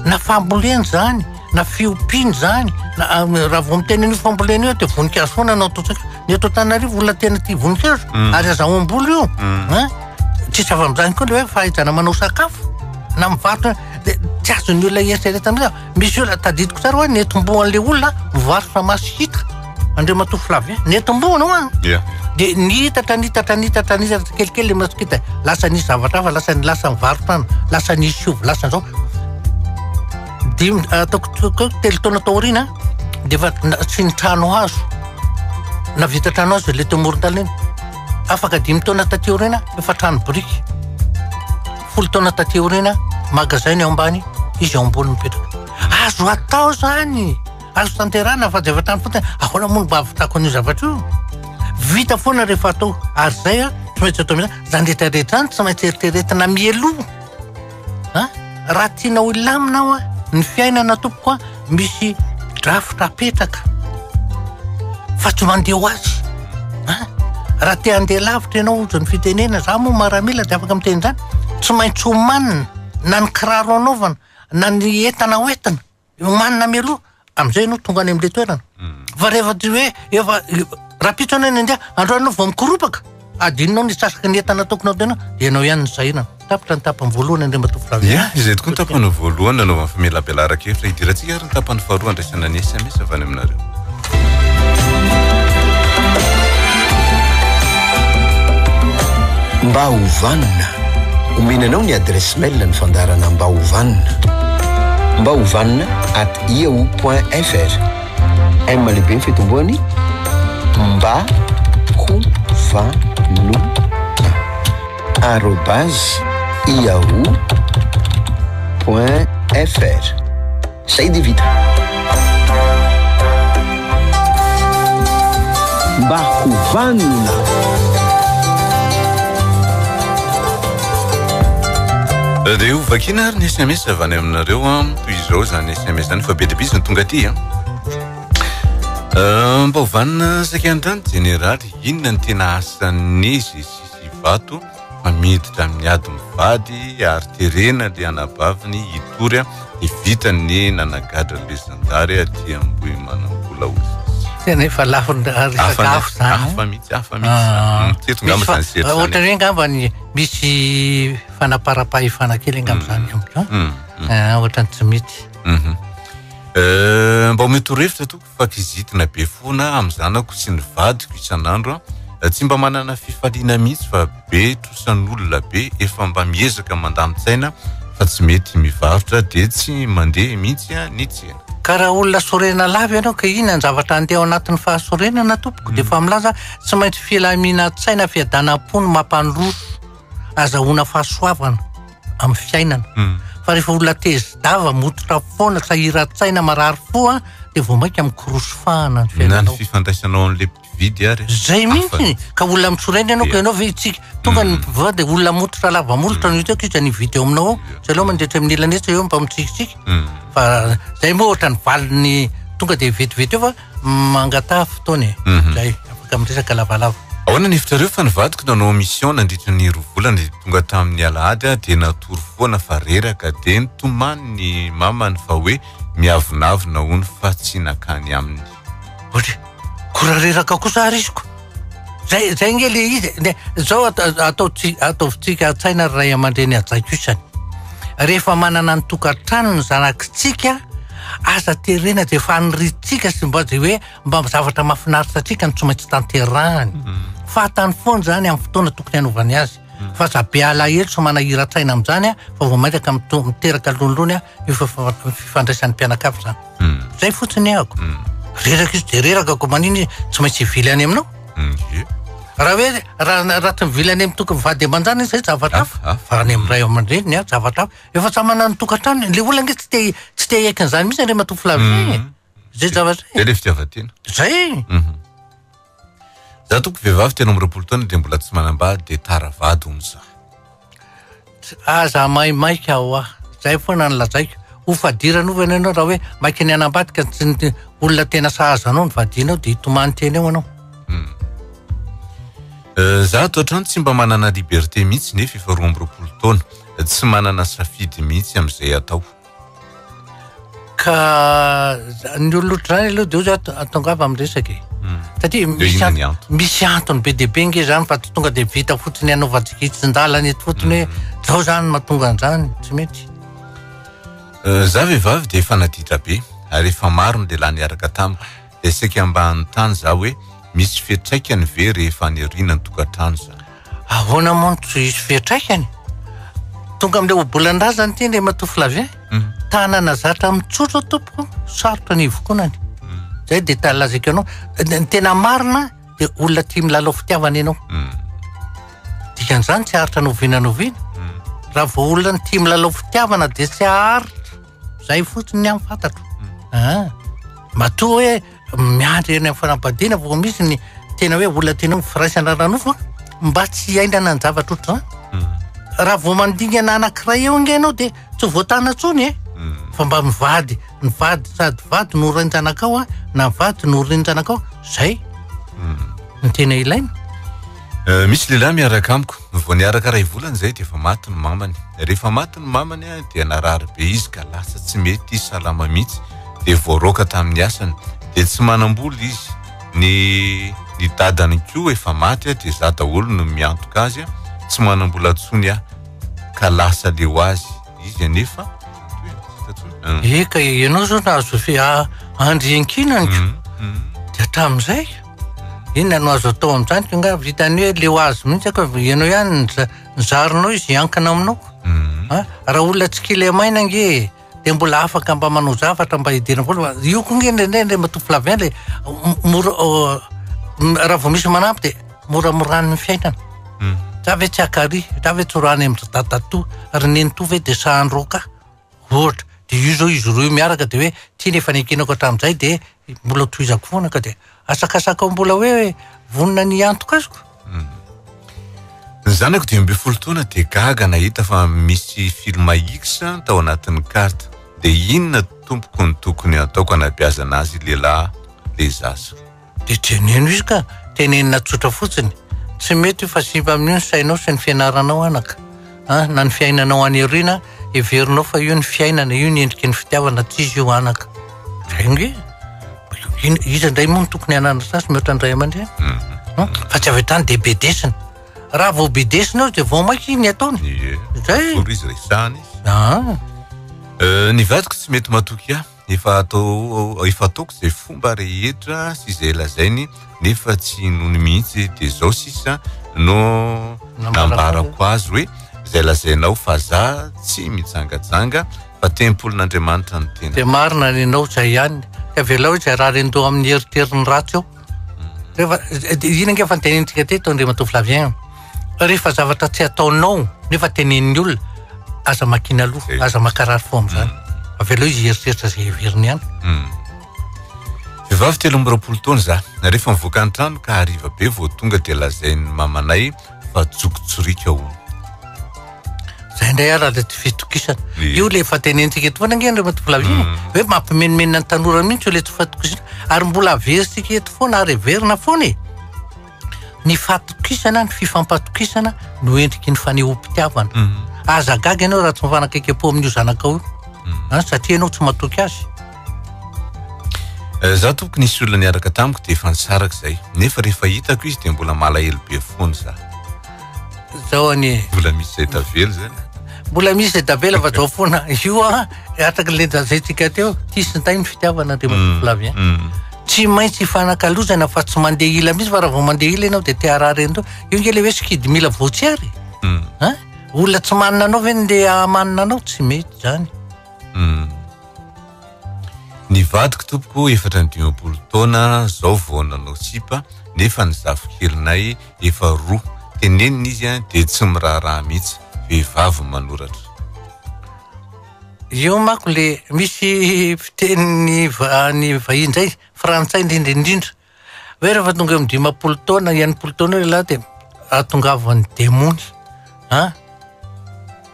Speaker 4: Na fambolena izany, na fiompiana izany, na raha vao miteny an'io fambolena io dia voninkazo foana no ataontsika. Ny eto Antananarivo olona tena tia voninkazo ary azahoam-bola io. Hein? Tsisy avy amin'izany koa le hoe fahaizana manao sakafo na mivarotra dia tsy azon'ny olona eritreretina mihitsy. Misy olona tadidiko tsara hoe netombohan'ilay olona mivarotra masihita. Andriamatoa Flavien, netombohana hoa.
Speaker 3: Yeah.
Speaker 4: Dia nitatra nitatra nitatra nitatra tsikelikely le masikita. Lasa nisy zavatra hafa, lasa lasa nivarotra any, lasa nisy ovy, lasa zao. Dimy ataoko toko telo taona tao aoriana dia efa tsy ny trano hazo. Navita trano hazo le teo amoron-dalana iny. Afaka dimy taona taty aoriana efa trano biriky. 10 taona taty aoriana magasin ny ao ambany, izy ao ambony mipetraka. Azo atao zany. Azo tanterahina fa dia avy hatrany fotsiny, ahoana moa no mba hahavitako an'io zavatra io? Vita foana rehefa atao ary zay a tsy maintsy atao mihitsy. Zany rehetra rehetra zany tsy maintsy eritreretina mialoha. A raha tianao hilamina aho a ny fiainana tompoko a misy drafitra apetraka fa tsy mandeha ho azy. A raha te handeha lavitra ianao hozy ny fitenena, za moa maramila de afaka miteny zany, tsy maintsy omanina na ny kiraro anaovana na ny entana hoentina. Omanina mialoha, amin'izay ianao tonga any amin'ilay toerana. Fa rehefa tsy hoe efa rahampitso ianao ny andeha, androany ianao vao mikoropaka, adinonao ny sasaky ny entana tokony hataonao, dia ianao ihany no sahirana. Tapitra ny tapany voalohany Andriamatoa Flavien.
Speaker 3: Ya, izay tokoa ny tapany voalohany nanaovan'ny famelabelaran-kevitra. Hidirantsika ary ny tapany faharoa handraisana ny sms avy any aminareo.
Speaker 2: Mba ho vanona. Omena anao ny adresse mail ny fandaharana Mba ho vanona. Mba ho vanona at yahoo point fr. M lehibe ny fitomboany mba ho vanona arobase yahoo point fr. Zay dia vita. Mba ho vanona.
Speaker 3: Dia ho vakiana ary ny SMS avy any aminareo an, toy izao izany SMS izany fa be dia be izy no tonga aty an. Euh, mba ho vanona saika andany jeneraly, inona ny tena asan'ny GCC Ivato? fa miditra amin'ny ady mivady ary terena le anabaviny hitory dia vita ny nanagadra le zandary aty Ambohimanambola hozy izy.
Speaker 4: Tena efa lafiny resaka afo zany.
Speaker 3: Hafa mihitsy, hafa mihitsy. Ah. Tsy eto ngamba zany sehatra
Speaker 4: zany. Ohatran'ny hoe ngamba ny misy fanaparam-pahefana kely angamba zany amiko. Mm, mm. Ah, ohatran'ny tsy mety.
Speaker 3: Mhm. Eh, mba omeo torohevitra tompoko. fa kizitina be foana amin'ny zanako sy ny vadiko isan'andro an, tsy mba manana fifaliana mihitsy fa be trosan'olona be, efa mba miezaka mandamin-tsaina fa tsy mety mivarotra dia tsy mandeha mihitsy ny tsena.
Speaker 4: Ka raha olona sorena lava ianao ka inona ny zavatra handeha ao anatin'ny fahasorenana tompoko dia efa milaza tsy maintsy filaminan-tsaina fiadanam-po no mampandroso azahoana fahasoavana amin'ny fiainana hmm. fa rehefa olona tezi-dava mototra foana sahiran-tsaina marary fo a dia vao mainka mikorosy fahana ny
Speaker 3: fiainanao na ny fifandraisanao an'le mpividy ary
Speaker 4: zay mihitsy ka olona mitsoraina ianao ka ianao ve itsika tonga ny hmm. mpivady dia olona mototra lava molotra no hitako izy nividy eo aminao ao zay aloha mandeha amin'ny ilany etsy eo mba mitsikitsiky hmm. fa zay moa ohatra ny valiny tonga dia vetivety eo fa Mangataha fotoana e. Mhm. Zay, afaka miresaka lavalava.
Speaker 3: Ahoana ny hevitrareo fa ny vadiko nanao mission nandritra ny roa volana dia tonga tamin'ny alahady aho dia natory foana fa reraka dia nitomany ny mamany fa hoe miavonavona hono fa tsy nakany aminy.
Speaker 4: Ohatry, ko raha reraka kosa ary izy ko. Zay, zay nge le izy e. Zao atao, ataovintsika an-tsaina ry ray aman-dreny hajaiko isany. Rehefa manana ny tokantrano ny zanakitsika, aza terena zay faniriantsika sy mba zay hoe mba zavatra mahafinaritra antsika no tsy maintsy tanterahany. Mm. Fahatany foana zany amin'ny fotoana tokony hanaovany azy. Mm. Fa aza be alahelo sy manahiran-tsaina amin'izany fa vao mainka miteraka lonilony io fifandraisan'ny mpianakavy zany. Hmm. Zay fotsiny ahako. Hmm. Reraka izy de reraka ko manina izy tsy maintsy hivily any aminao.
Speaker 3: Hmm,
Speaker 4: raha hoe raha raha tsy mivily any amin'ny tokony vady aman-jana izy zay zavatra hafa. Fa any amin'ny ray aman-dreniny a zavatra hafa. Efa samy manana ny tokantrano. Le olona ange tsy te tsy te hiaiky an'izany mihitsy Andriamatoa Flavien e. Zay zavatra
Speaker 3: zay. Zay le fitiavan-tena.
Speaker 4: Zay. Mhm.
Speaker 3: Za toko vehivavy 23 taona dia mbola tsy manambady dia tara vady hono za.
Speaker 4: Aza maimaika hoa. Zay foana no lazaiko. Ho fadiranovana ianao raha hoe maika ny hanambady ka tsy ny olona tena sahaza anao no vadianao dia hitomany tena eo anao.
Speaker 3: Hmm. Euh, za ato an-trano tsy mba manana liberté mihitsy nefa efa 22 taona. Tsy manana safidy mihitsy amin'izay atao.
Speaker 4: Ka ny olona ohatr'izany aloha dia ozy atongava amin'ny resaka e.
Speaker 3: Hmm.
Speaker 4: Satria misy misy antony be dia be nge zany fa tsy tonga dia vita fotsiny hanaovantsika hitsin-dalana eto fotsiny hoe hmm. zao zany mahatonga an'izany, tsy mety.
Speaker 3: Euh, za vehivavy dia efa naditra be ary efa maro ny lehilahy niaraka tamiko dia saika mba hanontany za hoe misy fiantraikany ve rehefa any aoriana ny tokantrano zany?
Speaker 4: Ahoana moa no tsy hisy fiantraikany? Tonga amin'ilay ohabolan-drazana ity Andriamatoa Flavien.
Speaker 3: Mm.
Speaker 4: Tanana zatra mitsotra tompoko, sarotra ny hivokonany.
Speaker 3: Mm.
Speaker 4: Zay dia ta- lazaiko anao. Ny tena marina dia olona tia milalao fitiavana ianao. Dikan'izany tsy haharitra n'oviana n'oviana. Raha vao olona tia milalao fitiavana dia tsy haharitra. Zay fotsiny ny amin'ny fantatro. Ah. Matoa hoe miandry eny amin'ny fanambadiana vao misy ny tena hoe olona tena hoe firaisana ara-nofo a, mba tsy hiainana ny zavatra ohatr'izany. Raha vao mandingana anankiray eo ange ianao dia tsy voatana intsony e. Fa mba mivady, ny vady sady vady no rain-janakao a, na vady no renin-janakao, zay no tena ilaina.
Speaker 3: Eh, misy lehilahy miaraka amiko, vao niaraka iray volana izay dia efa maty ny mamany. Rehefa maty ny mamany dia narary be izy ka lasa tsy mety salama mihitsy, dia voaroaka tamin'ny asany, dia tsy manam-bola izy. Ny ny dadany koa efa maty dia za daholo no miantoka azy, tsy manam-bola intsony aho ka lasa leo azy izy anefa.
Speaker 4: Eka, ianao zao nahazo fe andry iankinany ko. Dia hatramin'izay, inona no azo atao amin'izany ko nga vitan'ny hoe leo azy mihitsy ako, ianao ihany ny zarinao izy hiankina aminao. Raha olona tsy kilemaina ange e, dia mbola afaka mba manao zavatra mba hidirana vola, fa io koa nge indraindray Andriamatoa Flavien le mora, raha vao misy manampy dia moramoran'ny fiainana. Za ve tsy haka ary, za ve tsy ho any amin-dry dadatoa, ry nenitoa ve dia sahy handroaka ahy? Ohatra, dia io zao izy roa io miaraka dia hoe ty ny efa nekenako hatramin'izay dia mbola tohizako foana ka dia asakasakao mbola hoe vonona ny hiantoka azy ko.
Speaker 3: Ny zanako 15 taona dia gaga nahita fa misy film X tao anatin'ny carte. Dia inona tompoko no tokony hataoko hanabeazana azy lehilahy le zaza?
Speaker 4: Dia teneno izy ka, tenenina tsotra fotsiny. Tsy mety io fa simba amin'io ny sainao sy ny fianaranao anaka. A, na ny fiainanao any aoriana, heverinao fa io ny fiainana, io ny endriky ny fitiavana, tsy izy io anaka. Zay nge. Iza indray moa no tokony hananatra azy mihoatra ny ray aman-dreny? Mhm. Fa tsy avy hatrany dia bedesina. Raha vao bedesina eo dia vao mainka iny ataony.
Speaker 3: Ie. Zay. Izy resahana izy. Ah. Euh, ny vadiko tsy mety matoky ahy. Efa atao efa ataoko izay fomba rehetra sy izay lazainy nefa tsy inoany mihitsy dia zao sisa no nambarako azy hoe izay lazainao fa za tsy mijangajanga fa tempolin'Andriamanitra ny tena.
Speaker 4: Dia marina ny anao zay ihany ka avelao izy harary an-doha amin'ny eritreriny ratsy eo. Rehefa iny ange efa notenenintsika teto Andriamatoa Flavien. Rehefa zavatra tsy ataonao nefa tenenin'ny olona, aza makina loha, aza makarary fo amin'izany. Mm. Avelao izy hieritreritra izay heveriny ihany. Mm.
Speaker 3: Vehivavy 23 taona za. Rehefa mivoaka ny trano ka hariva be vao tonga dia lazain'ny mamanay fa jokotsorika hono.
Speaker 4: Zay indray ara le tsy fitokisana. Io le efa tenentsika eto foana ange Andriamatoa Flavien mm. hoe mampimenomenona ny tanora mihitsy io le tsy fatokisana ary mbola averintsika eto foana ary heverina foana e. Ny fatokisana, ny fifampatokisana no endriky ny fanehoam-pitiavana. Mm. Aza gaga ianao raha tsy mifanakaiky-po amin'io zanakao io. Mm. Satria ianao tsy matoky azy.
Speaker 3: Eh, za tompoko nisy olona niaraka tamiko dia efa nisaraka izay. Nefa rehefa hitako izy dia mbola malahelo be foana za.
Speaker 4: Zao anie.
Speaker 3: Mbola misy izay tavela zany.
Speaker 4: Mbola misy izay tavela fa zao foana. Io a, araka le lazaintsika teo, tia sy nitay ny fitiavana Andriamatoa mm, Flavien. Mm. Tsy maintsy ifanakalozana fa tsy mandeha ila mihitsy fa raha vao mandeha ila ianao dia te harary an'ireo. Io nge le hoe sikidy mila voatsiary. Mm. Hein? Olona tsy manana anao ve ndeha hamanina anao? Tsy mety zany.
Speaker 3: Mm. Ny vadiko tompoko 54 taona zao vao nanao sipa nefa ny zafikelinay efa roa tenenina izy dia tsy miraharaha mihitsy, vehivavy manoratra.
Speaker 4: Io manko le misy fitenin'ny ny vahiny zay, frantsay indrindra indrindra, hoe rehefa tonga eo amin'ny 50 taona, 60 taona eo lehilahy dia ahatongavan'ny demony. An?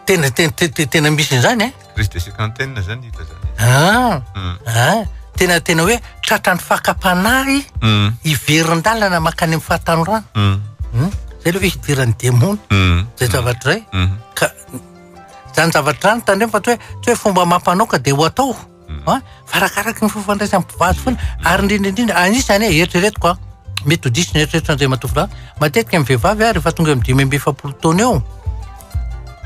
Speaker 4: Tena tena tena tena misy an'izany
Speaker 3: eh? Crise de cinquantaine zany hita
Speaker 4: zany. Ah, mm. ah, tena tena hoe tratran'ny fakam-panahy mm. hiverin-dalana mankany amin'ny fahatanorana. Mm. Mm. Zay aloha hoe hidiran'ny demony. Mm. Zay zavatra zay. Mm. Ka zany zavatra zany tandremo fa tsy hoe tsy hoe fomba amam-panao ka dia ho atao. Mm. Fa arakaraky ny fifandraisan'ny mpivady foana ary indrindra indrindra anisany e eritreretiko a mety ho diso ny eritreritro Andriamatoa Filoha matetika ny vehivavy a rehefa tonga eo amin'ny 45 taona eo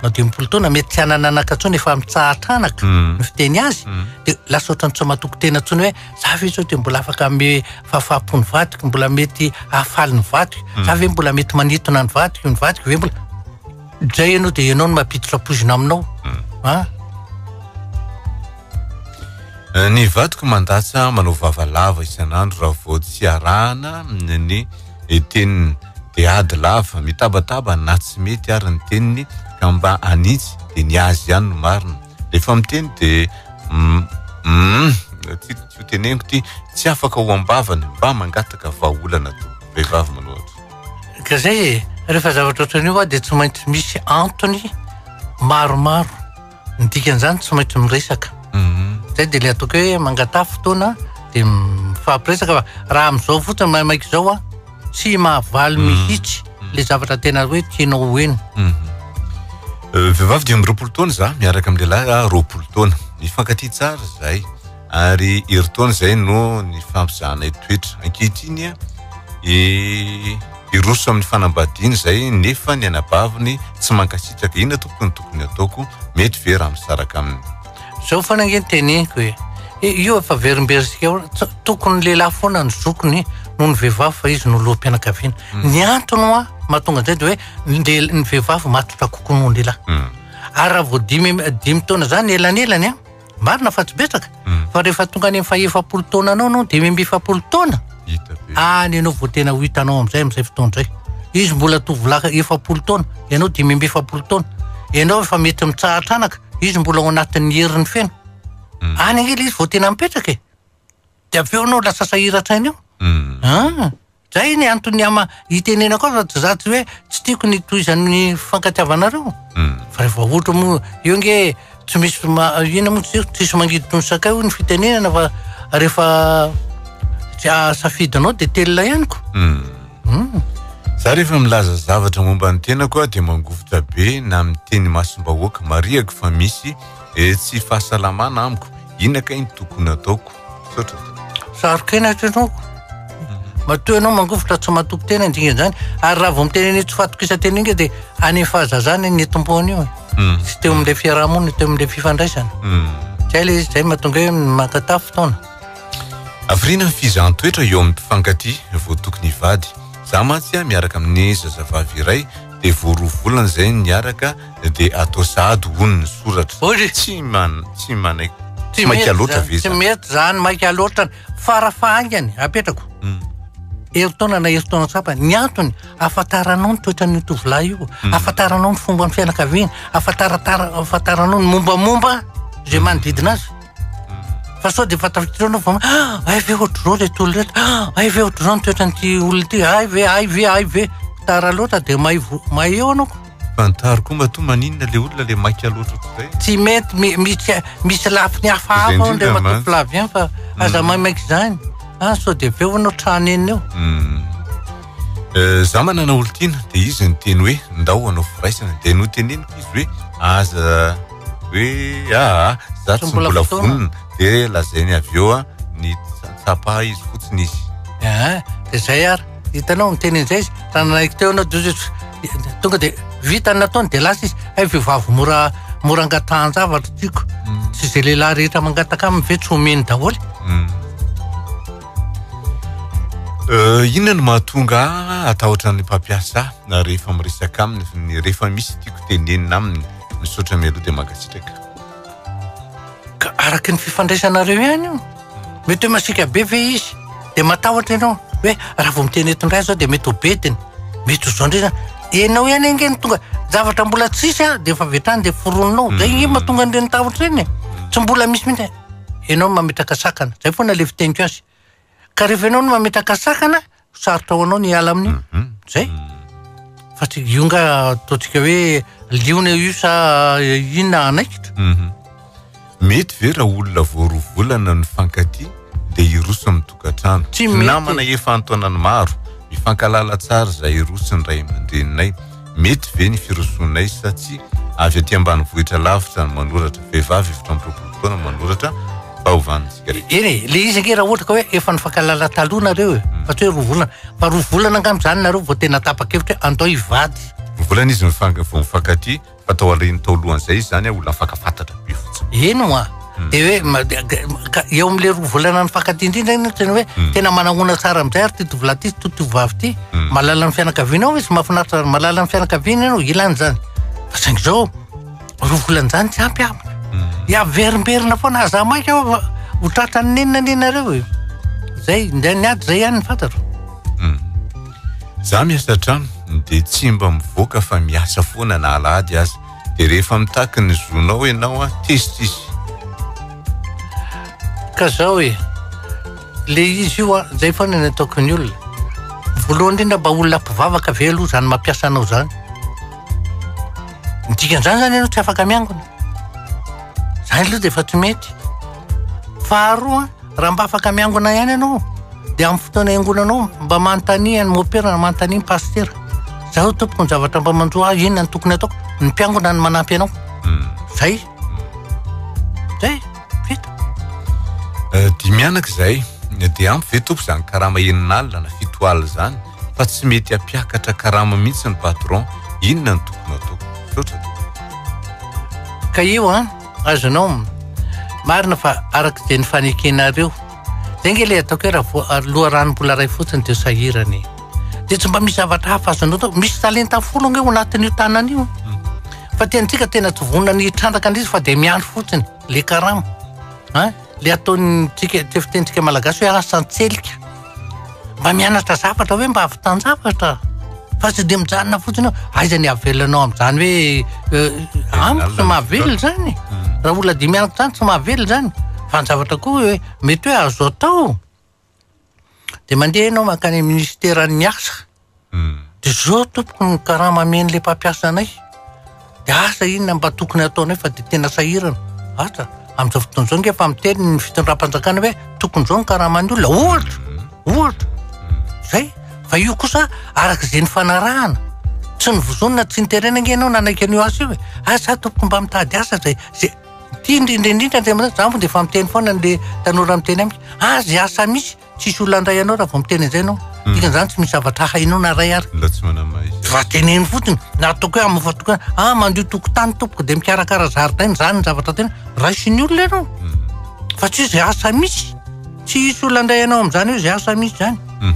Speaker 4: na 50 taona mety tsy hanana anaka intsony efa mitsahatra anaka mm. ny fiteny azy mm. dia lasa ohatran'ny tsy matoky tena intsony hoe za ve zao dia mbola afaka ame fahafaham-po ny vadiko mbola mety hahafaly ny vadiko mm. za ve mbola mety manintona ny vadiko ny vadiko ve mbola Zay ianao dia ianao no mampiditra poizina aminao.
Speaker 3: A? Eh, ny vadiko mandatsa manao vava lava isan'andro raha vao tsy arahana ny teniny dia ady lava, mitabataba na tsy mety ary ny teniny ka mba anitsy dia ny azy ihany no marina. Rehefa miteny dia mm, mm, tsy ho teneniko ty, tsy afaka ho am-bavany, mba mangataka vahaolana tompoko. Vehivavy manoratra.
Speaker 4: Ka zay e, rehefa zavatra ohatran'io a dia tsy maintsy misy antony maromaro. Ny dikan'izany tsy maintsy miresaka. Zay dia le ataoko hoe mangataha fotoana dia mifampiresaka fa raha amin'izao fotsiny maimaika izao a, tsy mahavaly mihitsy le zavatra tena hoe tianao ho heno.
Speaker 3: Vehivavy 25 taona za miaraka amin'ny lehilahy 20 taona. Mifankatia tsara zahay ary herintaona izay no nifampizahanay toetra. Ankehitriny hiroso amin'ny fanambadiana izay nefa ny anabaviny tsy mankasitraka. Inona tompoko no tokony ataoko? Mety ve raha misaraka aminy?
Speaker 4: Zao foana ange ny teneniko e. Io efa verimberisika eo, tokony lehilahy foana ny zokiny noho ny vehivavy fa izy no loham-pianakaviana. Ny antony hoa mahatonga an'izay dia hoe ny vehivavy matotra kokoa noho ny lehilahy. Ary raha vao dimy taona izany elanelany an, marina fa tsy betsaka, fa rehefa tonga any amin'ny fahefapolo taona anao anao, 45 taona, any ianao vao tena ho hitanao amin'izay amin'izay fotoana izay. Izy mbola tovolahy 40 taona, ianao 45 taona. Ianao efa mety mitsahatra anaka, izy mbola ao anatin'ny heriny feno. Any ange ilay izy vao tena mipetraka e. Dia avy eo ianao lasa sahiran-tsaina eo. Ah, zay ny antony ama itenenako azy fa tsy za tsy hoe tsy tiako ny tohizan'ny fifankatiavanareo. Fa rehefa ohatra moa eo nge tsy misy ma- inona moa tsy tsisy mangidy toy ny sakay hoy ny fitenenana fa rehefa tsy safidinao dia telina ihany ko.
Speaker 3: Za rehefa milaza zavatra momba ny tenako aho dia mangovitra be na miteny imasom-bahoaka. Marihako fa misy tsy fahasalamana amiko. Inona kay ny tokony ataoko? Misaotra tompoko.
Speaker 4: Saro-kenatra ianao. Matoa ianao mangovitra tsy matoky tena ny dingan'izany. Ary raha vao miteny an'io tsy fahatokisan-tena io nge dia any amin'ny fahazazana ny nitomboany io e. Tsy teo amin'ilay fiaraha-monina, teo amin'ilay fifandraisana. Zay ilay izy, zay mahatonga hoe mankatà fotoana.
Speaker 3: Hafiriana ny fizahan-toetra eo amin'ny mpifankatia vao tokony hivady. Za mantsy miaraka amin'ny zazavavy iray dia vao 2 volana izay niaraka dia atao sahady hono ny soratra.
Speaker 4: Ory.
Speaker 3: Tsy man, tsy manaiky. Tsy maika loatra ve
Speaker 4: Tsy
Speaker 3: zany?
Speaker 4: mety zany, maika loatra. Farafahaingany, apetrako. Herintaona na herintaona tsapany. Ny antony, ahafantaranao ny toetran'io tovolahy io, ahafantaranao ny fomban'ny fianakaviany, ahafantaranao ny mombamomba izay manodidina azy. Fa sao dia efa tafiditra anao vao ah, hay ve ohatr'izao ireto olona ireto, ah, hay ve ohatr'izao ny toetran'ity olona ity, hay ve, hay ve, hay ve. Tara loatra dia may vo-, may eo anao.
Speaker 3: Fantaro koa matoa maninona le olona le maika loatra ohatr'izay.
Speaker 4: Tsy mety, misy, misy lafiny hafahafa
Speaker 3: Izay
Speaker 4: ao
Speaker 3: indrindra
Speaker 4: Andriamatoa
Speaker 3: mantsy.
Speaker 4: Flavien fa aza maimaika izany. Ah, sao dia avy eo anao trano eny eo.
Speaker 3: Za manana olon-tiana dia izy niteny hoe ndao hanao firaisana dia noteneniko izy hoe aza hoe aa za tsy mbola vonona dia lazainy avy eo a ny tsapa izy fotsiny izy.
Speaker 4: Ah, dia zay ary hitanao miteny an'izay izy raha nanaiky teo ianao dia izy tonga dia vita ny nataony dia lasa izy hay vehivavy mora mora angatahan-javatra tiako tsy izay lehilahy rehetra mangataka aminy ve tsy omeny daholo.
Speaker 3: Inona no mahatonga ahy hatahotra ny mpampiasa ahy na rehefa miresaka aminy ny rehefa misy tiako tenenina aminy? Misaotra mialoha dia mankasitraka.
Speaker 4: Ka araka ny fifandraisanareo ihany io. Mety hoe masiaka be ve izy? Dia matahotra ianao hoe raha vao miteny eto indray zao dia mety ho bediny, mety ho zao indray zany. Ianao ihany ange no tonga zavatra mbola tsisy a, dia efa avy hatrany dia foroninao. Zay ange mahatonga an'ireny tahotra ireny e. Tsy mbola misy mihitsy. Ianao no mametraka sakana. Zay foana le fiteniko azy. Ka rehefa ianao no mametraka sakana, sarotra ho anao ny hiala amin'io. Zay. Fa tsy io nga ataontsika hoe liona io sa inona hanaikitra?
Speaker 3: Mety ve raha olona vao 2 volana nifankatia dia hiroso amin'ny tokantrano?
Speaker 4: Tsy mety.
Speaker 3: Namana efa an-taonany maro, mifankalala tsara izahay roa sy ny ray aman-dreninay. Mety ve ny firosoanay sa tsia? Avy aty ambanivohitra lavitra ny manoratra. Vehivavy 24 taona manoratra mba ho vanintsika rehetra.
Speaker 4: Eny e, le izy ange raha ohatra ka hoe efa nifankahalala taloha nareo e, fa tsy hoe 2 volana. Fa 2 volana angamba izany nareo vao tena tapa-kevitra hoe andao hivady.
Speaker 3: 2 volana izy vao mifankatia fa tao aorian'ny tao alohan'izay izy izany olona mifankafantatra be fotsiny.
Speaker 4: Eny hoa. Dia hoe ma-, dia, dia, ka eo amin'ilay 2 volana nifankatia indrindra iny tena hoe tena manahona tsara amin'izay ary ity tovolahy ity sy ity tovovavy ity. Mahalala ny fianakaviana ao izy, mahafinaritra ary mahalala ny fianakaviana ianao, ilany izany. Fa saingy izao, 2 volana izany tsy ampy amiko. Hiaverimberina foana, aza maika aho fa ho tratran'ny nenina anie nareo e. Zay, indray ny ady zay ihany ny fantatro.
Speaker 3: Za miasa an-trano dia tsy mba mivoaka fa miasa foana na alahady aza. Dia rehefa mitaky ny zonao ianao an, tezitra izy.
Speaker 4: Ka zao e, le izy io an, zay foana ny ataoko ny olona. Voalohany indrindra mba olona mpivavaka ve aloha zany mampiasa anao zany? Ny dikan'izany zany ianao tsy afaka miangona. Zany aloha dia efa tsy mety. Faharoa, raha mba afaka miangona ihany ianao, dia amin'ny fotoana iangonanao mba manontania ny mopera na manontania ny pasitera. Zaho tompoko ny zavatra mba manjo ahy, inona no tokony ataoko? Ny mpiangona no manampy anao. Zay. Zay. Vita.
Speaker 3: Eh, dimianaka izay. Dia ampy ve tompo izany karama enina alina na fito alina izany fa tsy mety hampiakatra karama mihitsy ny patron. Inona no tokony ataoko? Misaotra tompoko.
Speaker 4: Ka io an, azonao. Marina fa araka izay nifanekenareo. Zay nge le ataoko hoe raha vo- loharanom-bola iray fotsiny dia sahirana e. Dia tsy mba misy zavatra hafa azonao atao. Misy talenta folo ange ao anatin'io tanana io. Fa tena tsika tena tsy vonona ny hitrandraka an'izy fa dia miandry fotsiny le karama. Hein? Le ataontsika, te fitenintsika malagasy hoe asa an-tselika. Mba mianatra zavatra hoe mba hahavitan-javatra. Fa tsy dia mijanona fotsiny eo. Aiza ny hahavelona anao amin'izany hoe euh, amiko tsy mahavelona izany. Raha olona dimy alina izany tsy mahavelona izany. Fa ny zavatra koa hoe mety hoe azo atao. Dia mandeha ianao mankany amin'ny ministeran'ny asa. Dia zao tompoko ny karama amen'ilay mpampiasa anay. Dia asa inona mba tokony hataonay fa dia tena sahirana. Asa, amin'izao fotoana izao nge efa miteny ny fitondram-panjakana hoe tokony izao ny karaman'ny olona. Ohatra, ohatra. Zay. Fa io kosa araka izay nifanarahana. Tsy nivozonina, tsy niterena nge ianao nanaiky an'io asa io e. Asa tompoko mba mitady asa zay. Zay Ity indrindra indrindra Andriamanitra, za moa dia efa miteny foana an'le tanora miteny amiko, ah zay asa misy, tsisy olona handray anao raha vao miteny an'izay ianao. Hmm. Dikan'izany tsy misy zavatra hainao na ray ary.
Speaker 3: Mbola tsy manana izy.
Speaker 4: Fa teneno fotsiny, na ataoko hoe hamofa tokony, ah mandio tokotany tompoko dia mikarakara zaridaina, izany ny zavatra tena raisin'ny olona ianao. Hmm. Fa tsy hoe zay asa misy, tsy hisy olona handray anao amin'izany hoe zay asa misy izany.
Speaker 3: Hmm.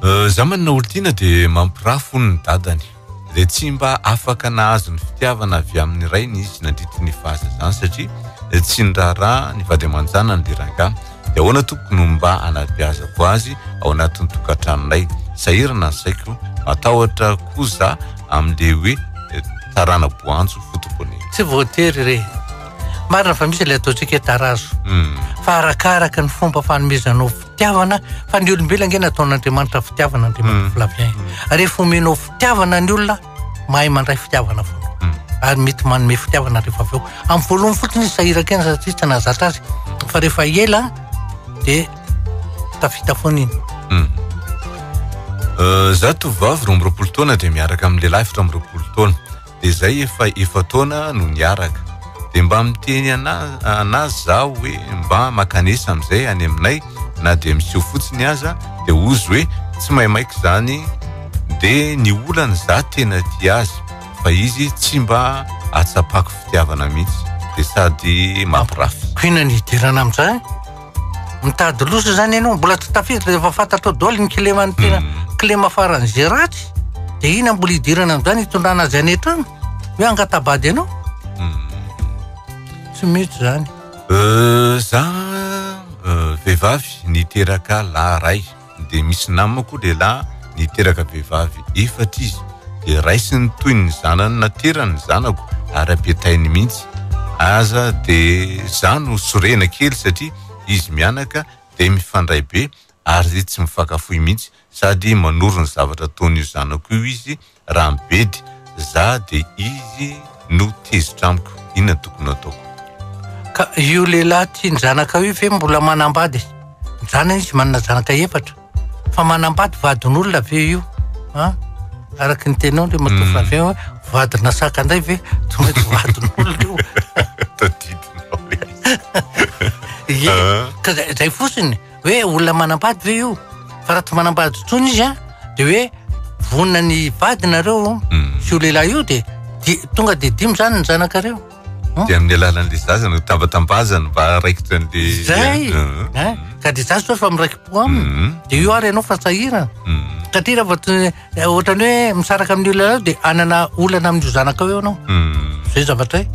Speaker 3: Euh, za manana olon-tiana dia mampirafy hono ny dadany. dia tsy mba afaka nahazo ny fitiavana avy amin'ny rainy izy nandritry ny fahazazany satria tsy niraharaha ny vady aman-janany le rangahy. Dia ahoana tompoko no mba hanabeazako azy ao anatin'ny tokantranonay? Sahirana ny saiko, matahotra koa za amin'le hoe tarana-boanjo foto-bonena.
Speaker 4: Tsy voatery re. Marina fa misy ilay ataontsika hoe tarazo. Fa arakaraka ny fomba fanomezanao fitiavana fa ny olombelona ange nataon'Andriamanitra fitiavana Andriamanitra mm. Flavien mm. rehefa omenao fitiavana ny olona mahay mandray fitiavana foana mm. ary mety manome fitiavana rehefa avy eo amin'ny voalohany fotsiny izy sahiraka eny satria tsy nahazatra azy fa rehefa ela dia tafita foana iny
Speaker 3: euh, za tovovavy 22 taona dia miaraka amin'ny lehilahy 24 taona dia zay efa efa-taona no niaraka dia mba miteny anazy za hoe mba makanesa amizay any aminay na dia miseho fotsiny aza dia ozy hoe tsy maimaika izany dia ny olana za tena tia azy fa izy tsy mba atsapako fitiavana mihitsy dia sady mampirafy.
Speaker 4: Ko inona ny hidirana amin'izany? Mitady loza zany ianao, mbola tsy tafiditra dia efa fantatrao daholo ny kileman'ny tena hmm. kilema faran'izay ratsy. Dia ina mbola hidirana amin'izany hitondrana azy any an-trano? Hoe hangatabady ianao? Hmm. Tsy mety zany.
Speaker 3: Euh, za euh, vehivavy niteraka lahy ray dia misy namako lehilahy niteraka vehivavy efatra izy dia raisiny toy ny zanany naterany ny zanako ary ampetainy mihitsy aza dia za no sorena kely satria izy mianaka dia mifandray be ary tsy mifankafoy mihitsy sady manoro ny zavatra ataon'io zanako io izy raha mibedy za dia izy no tezitra amiko inona no tokony ataoko?
Speaker 4: Ka io lehilahy tia ny zanakao io ve mbola manambady? Ny zanany izy manana zanaka efatra fa manambady vadin'olona ve io? An? Araka ny teninao le matoa Flavien hoe vadina saka indray ve? Tsy maintsy vadin'olona io.
Speaker 3: Tadidinao le izy.
Speaker 4: Ie, ka zay zay fotsiny. Hoe olona manambady ve io? Fa raha tsy manambady intsony izy an, de hoe vonona ny hivady nareo hmm. sy io lehilahy io de tonga de dimy zany ny zanakareo.
Speaker 3: Hmm? De amin'ny alalan'le zaza no tambatambazany mba raikitra an'le
Speaker 4: Zay! Hmm. Ka de zaza zao efa miraiki-po aminy. De io ary ianao fa sahirana. Satria raha vao Eh, ohatrany hoe misaraka amin'ny olona eo dia hanana olana amin'io zanakao eo ianao. Hmm. Zay zavatra e.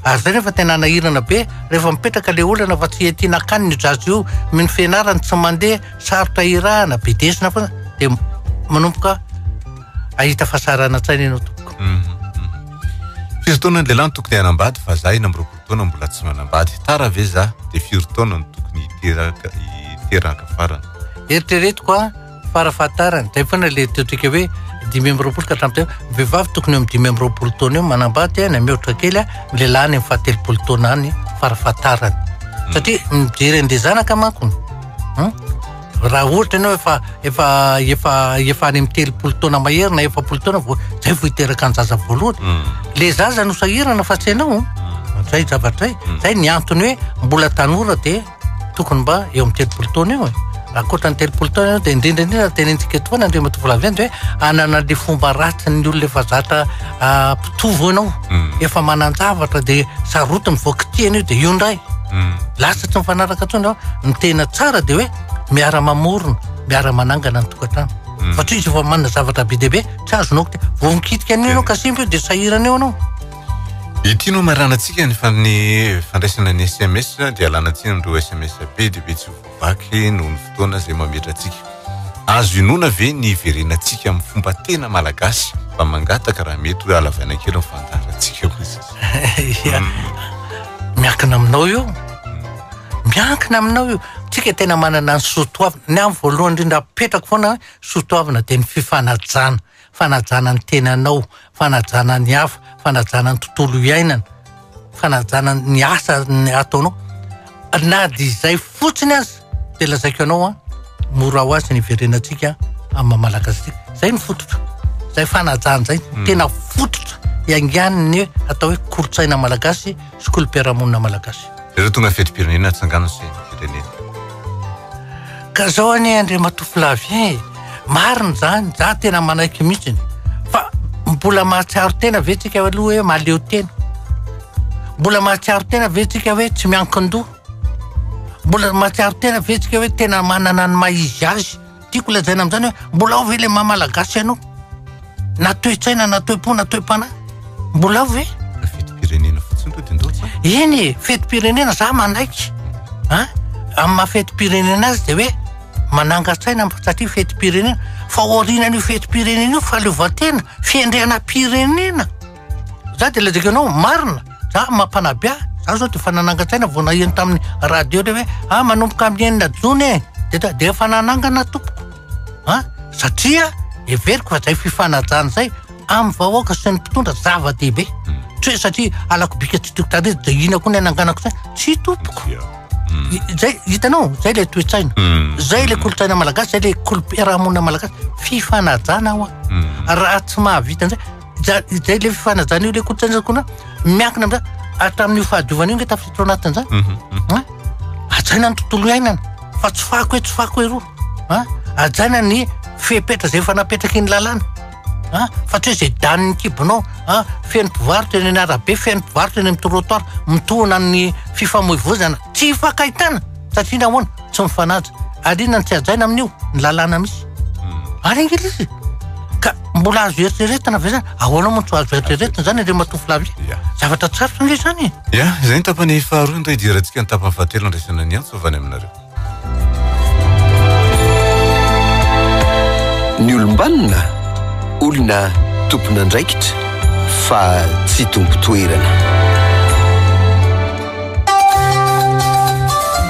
Speaker 4: Ary zay nefa tena anahirana be rehefa mipetraka le olana fa tsy etiana akany ny zaza io, ny fianarany tsy mandeha, sarotra irahana, bedesina foana dia manomboka ahita fahasahiranana-tsaina ianao tompoko.
Speaker 3: Hmm. Firy taona ny lehilahy no tokony hanambady fa za 26 taona mbola tsy manambady. Tara ve za dia firy taona no tokony hiteraka hiteraka farany?
Speaker 4: Eritreretiko a. Farafahatarany, zay foana le ataontsika hoe 25 ka hatramin'ny telo, ny vehivavy tokony eo amin'ny 25 taona eo manambady a, na mihoatra kely a, ny lehilahy any amin'ny faha-30 taona any farafahatarany. Satria mijery an'le zanaka manko, hum, raha ohatra ianao efa efa efa efa any amin'ny 30 taona mahery na 40 taona vao zay vao hiteraka ny zaza voalohany. Le zaza no sahirana fa tsy ianao. Zay zavatra zay. Zay ny antony hoe mbola tanora dia tokony mba eo amin'ny 30 taona eo e. Ankoatra ny 30 taona eo dia indrindra indrindra tenentsika eto foana Andriamatoa Flavien dia hoe hanana le fomba ratsin'ny olona efa zatra mpitovo ianao, efa manan-javatra dia sarotiny vao kitihana io dia io indray. Lasa tsy mifanaraka intsony ianao. Ny tena tsara dia hoe miara-mamorona, miara-manangana ny tokantrano. Fa tsy izy efa manana zavatra be dia be, tsy azonao kitihana. Vao mikitika an'io ianao ka simba io dia sahirana eo ianao.
Speaker 3: Ity no hamaranantsika ny ny fandraisana ny sms dia alana tsiny amin'ireo sms be dia be tsy voavaky noho ny fotoana izay mametra antsika. Azo inoana ve ny hiverenantsika amin'ny fomba tena malagasy? Mba mangataka raha mety hoe halavaina kely ny fandaharantsika hoy izy.
Speaker 4: Ia. Miankina aminao io. Miankina aminao io. Tsika tena manana ny soatoavina. Ny ahy voalohany indrindra apetrako foana soatoavina dia ny fifanajana. Fanajana ny tenanao, fanajana ny hafa, fanajana ny tontolo iainana, fanajana ny asa ataonao. Na dia izay fotsiny aza dia lazaiko anao an, mora ho azy ny hiverenantsika amin'ny maha malagasy antsika. Izay no fototra, izay fanajana izay no tena fototra iaingan'ny atao hoe kolontsaina malagasy sy kolom-piarahamonina malagasy.
Speaker 3: Ireo tonga fetim-pirenena atsangano ny sainam-pirenena.
Speaker 4: Ka zao anie Andriamatoa Flavien e, marina izany, za tena manaiky mihitsiny, fa mbola mahatsiaro tena ve tsika aloha hoe mahaleo tena? Mbola mahatsiaro tena ve tsika hoe tsy miankin-doha? Mbola mahatsiaro tena ve tsika hoe tena manana ny maha izy azy? Tiako lazaina amin'izany hoe mbola ao ve le maha malagasy anao? Na toe-tsaina na toe-po na toe-panahy? Mbola ao ve?
Speaker 3: Fetim-pirenena fotsiny aloha dia ndao tsara.
Speaker 4: Eny e, fetim-pirenena za manaiky. An? Amin'ny maha fetim-pirenena azy dia hoe manangan-tsaina satria fetim-pirenena. Fa aorianan'io fetim-pirenena io fahaleovantena, fiandrianam-pirenena. Za dia lazaiko anao marina, za mampanabe ahy, za zao dia efa nanangan-tsaina vao naheno tamin'ny radio le hoe ah manomboka amin'ny enina jona e, dia dia efa nanangana tompoko an, satria heveriko fa zay fifanajana zay amin'ny vahoaka sy ny mpitondra zava-dehibe, tsy hoe satria halako bika tsy tiako tarehy dia ina koa ny hananganako saina, tsy tompoko, zay hitanao zay le toe-tsaina, zay le kolontsaina malagasy, zay le kolom-piarahamonina malagasy, fifanajana hoa, raha tsy mahavita an'izay Zay le fifanajana io le kolontsaina koa miankina amizay hatramin'io fahadiovana io nge tafiditra ao anatin'izany. Mhm, mhm. Hajaina ny tontolo iainana fa tsy fako etsy fako eroa. An? Hajaina ny fepetra zay efa napetraky ny lalàna. An? Fa tsy hoe zay danin'ny kibonao, an, feno mpivarotra eny an'arabe, feno mpivarotra eny amin'ny trottoir, mitohana ny fifamoivoizana, tsy ifankahitana satria nahoana? Tsy mifanaja. Ary inona no tsy hajaina amin'io? Ny lalàna misy. Ary ange ilay izy. Ka mbola azo eritreretina ve zany? Ahoana moa no tsy azo eritreretina zany Andriamatoa Flavie?
Speaker 3: Ya.
Speaker 4: Zavatra tsy sarotra ange izany e.
Speaker 3: Ya, izay ny tapany faharoa indray hidirantsika ny tapany fahatelo andraisana ny antso avy any aminareo.
Speaker 2: Ny olom-banona, olona tompon'andraikitra fa tsy tompon-toerana.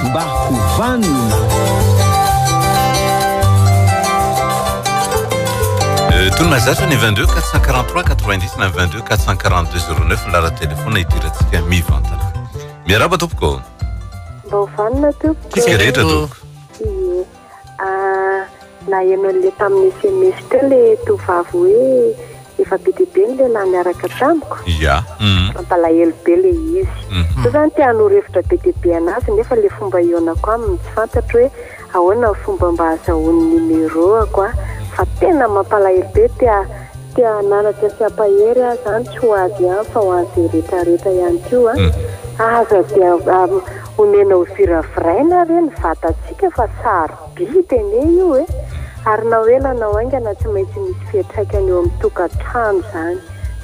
Speaker 2: Mba ho vanona.
Speaker 3: Euh, toy ny mahazatra ny 22 443 90 na 22 442 09 ny laharan-telefona idirantsika mivantana. Miarahaba tompoko.
Speaker 1: Mba ho vanona tompoko.
Speaker 3: Tsika rehetra tompoko.
Speaker 1: Ie. Ah, Naheno an'le tamin'ny sms teo le tovovavy hoe efa be dia be ny lehilahy niaraka tamiko.
Speaker 3: Ya.
Speaker 1: Mampalahelo be le izy. Za zany te hanoro hevitra be dia be anazy nefa le fomba hihaonako aminy tsy fantatro hoe ahoana ny fomba mba ahazahoany numéro-ako a. Fa tena mampalahelo be te te hananatra sy hampahery aho zany tsy ho azy ihany fa ho an'izay retraretra ihany koa a. Aza dia omena ho viraviraina re ny vatantsika fa saro. Biby anie io e! Ary na ho ela na ho haingana tsy maintsy misy fiantraikany eo amin'ny tokantrano izany.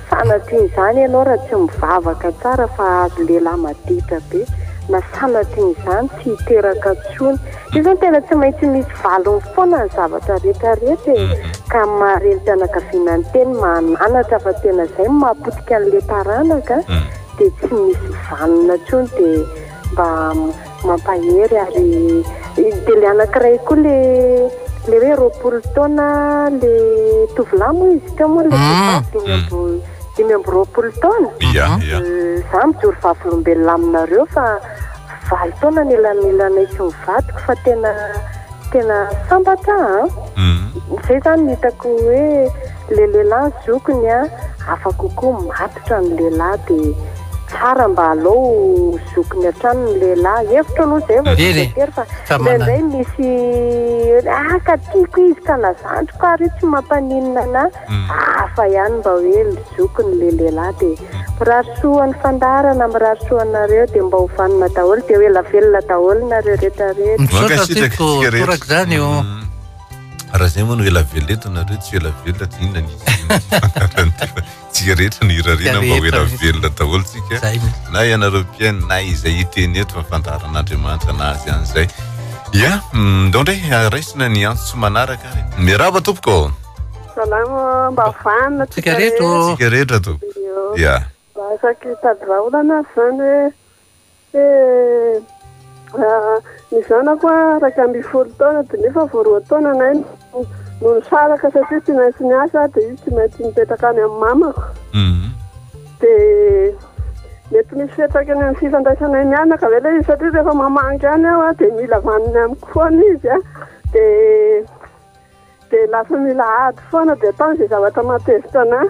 Speaker 1: Sanatrian'izany ianao raha tsy mivavaka tsara fa hahazo lehilahy maditra be, na sanatrian'izany tsy hiteraka intsony. Io izany tena tsy maintsy misy valiny foana ny zavatra rehetra rehetra e! Ka amin'ny maha renim-pianakaviana ny teny mahananatra fa tena izay no mahapotika an'ilay taranaka dia tsy misy vanona intsony dia mba mampahery ary dia le anankiray koa le le hoe 20 taona le tovolahy moa izy teo moa le vehivavy 25 taona.
Speaker 3: Ia, ia.
Speaker 1: Za mijoro vavolombelona aminareo fa 8 taona nelanelanay sy ny vadiko fa tena tena sambatra aho an. Izay izany no hitako hoe le lehilahy zokiny an, hafa kokoa matotra ny lehilahy dia tsara mba alao zokiny hatrany ny lehilahy. Hevitro aloha izay fa tsy voatery fa indraindray misy ah ka tiako izy ka na zandriko ary io tsy mampaninona anah. Hafa ihany mba hoe ny zokiny le lehilahy dia mirary soa ny fandaharana, mirary soa anareo dia mba ho vanona daholo dia ho ela velona daholo nareo rehetra rehetra.
Speaker 4: Misaotra
Speaker 3: Mankasitraka
Speaker 4: tompoko,
Speaker 3: antsika rehetra.
Speaker 4: toraka izany io.
Speaker 3: Raha izay moa no ela velona eto nareo tsy ela velona dia inona ny hisian'ity fandaharana ity fa tsika rehetra no irariana mba ho ela velona daholo tsika.
Speaker 4: Zay mihitsy.
Speaker 3: Na ianareo mpihaino na izay hiteny eto fa fandaharan'Andriamanitra na azy ihany izay. Ya, ndao indray raisina ny antso manaraka ary. Miarahaba tompoko.
Speaker 5: Salama mba vanona
Speaker 4: Tsika rehetra ô.
Speaker 3: Tsika rehetra tompoko. Ya.
Speaker 5: Mba asaky hitady vahaolana aho izany hoe hoe ny zanako a 11 taona dia nefa vao 2 taona nay no nisaraka satria tsy maintsy niasa dia izy tsy maintsy mipetraka any amin'ny mamako. Dia mety misy fiantraikany amin'ny fifandraisanay mianaka ve ilay izy satria rehefa mamangy any aho dia mila vaniny amiko foana izy a. Dia Dia lasa mila ady foana dia ataony izay zavatra mahatezitra anah.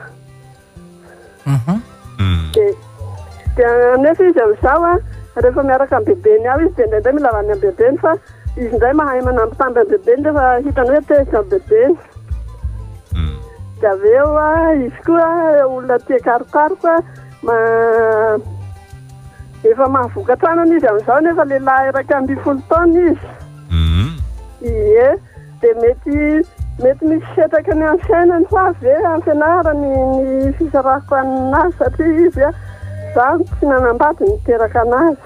Speaker 5: Dia dia nefa izy amin'izao an, rehefa miaraka amin'ny bebeny ao izy dia indraindray mila avy any amin'ny bebeny fa izy indray mahay manambitamby amin'ny bebeny rehefa hitany hoe tezitra ny bebeny. Dia avy eo an, izy koa olona tia karokaroka, ma- efa mahavoka tranony izy amin'izao nefa lehilahy 11 taona izy. Ie. Dia mety mety misy fiantraikany amin'ny fiainany ho avy ve amin'ny fianarany ny fisarahako an'azy satria izy a za tsy nanambady niteraka anazy.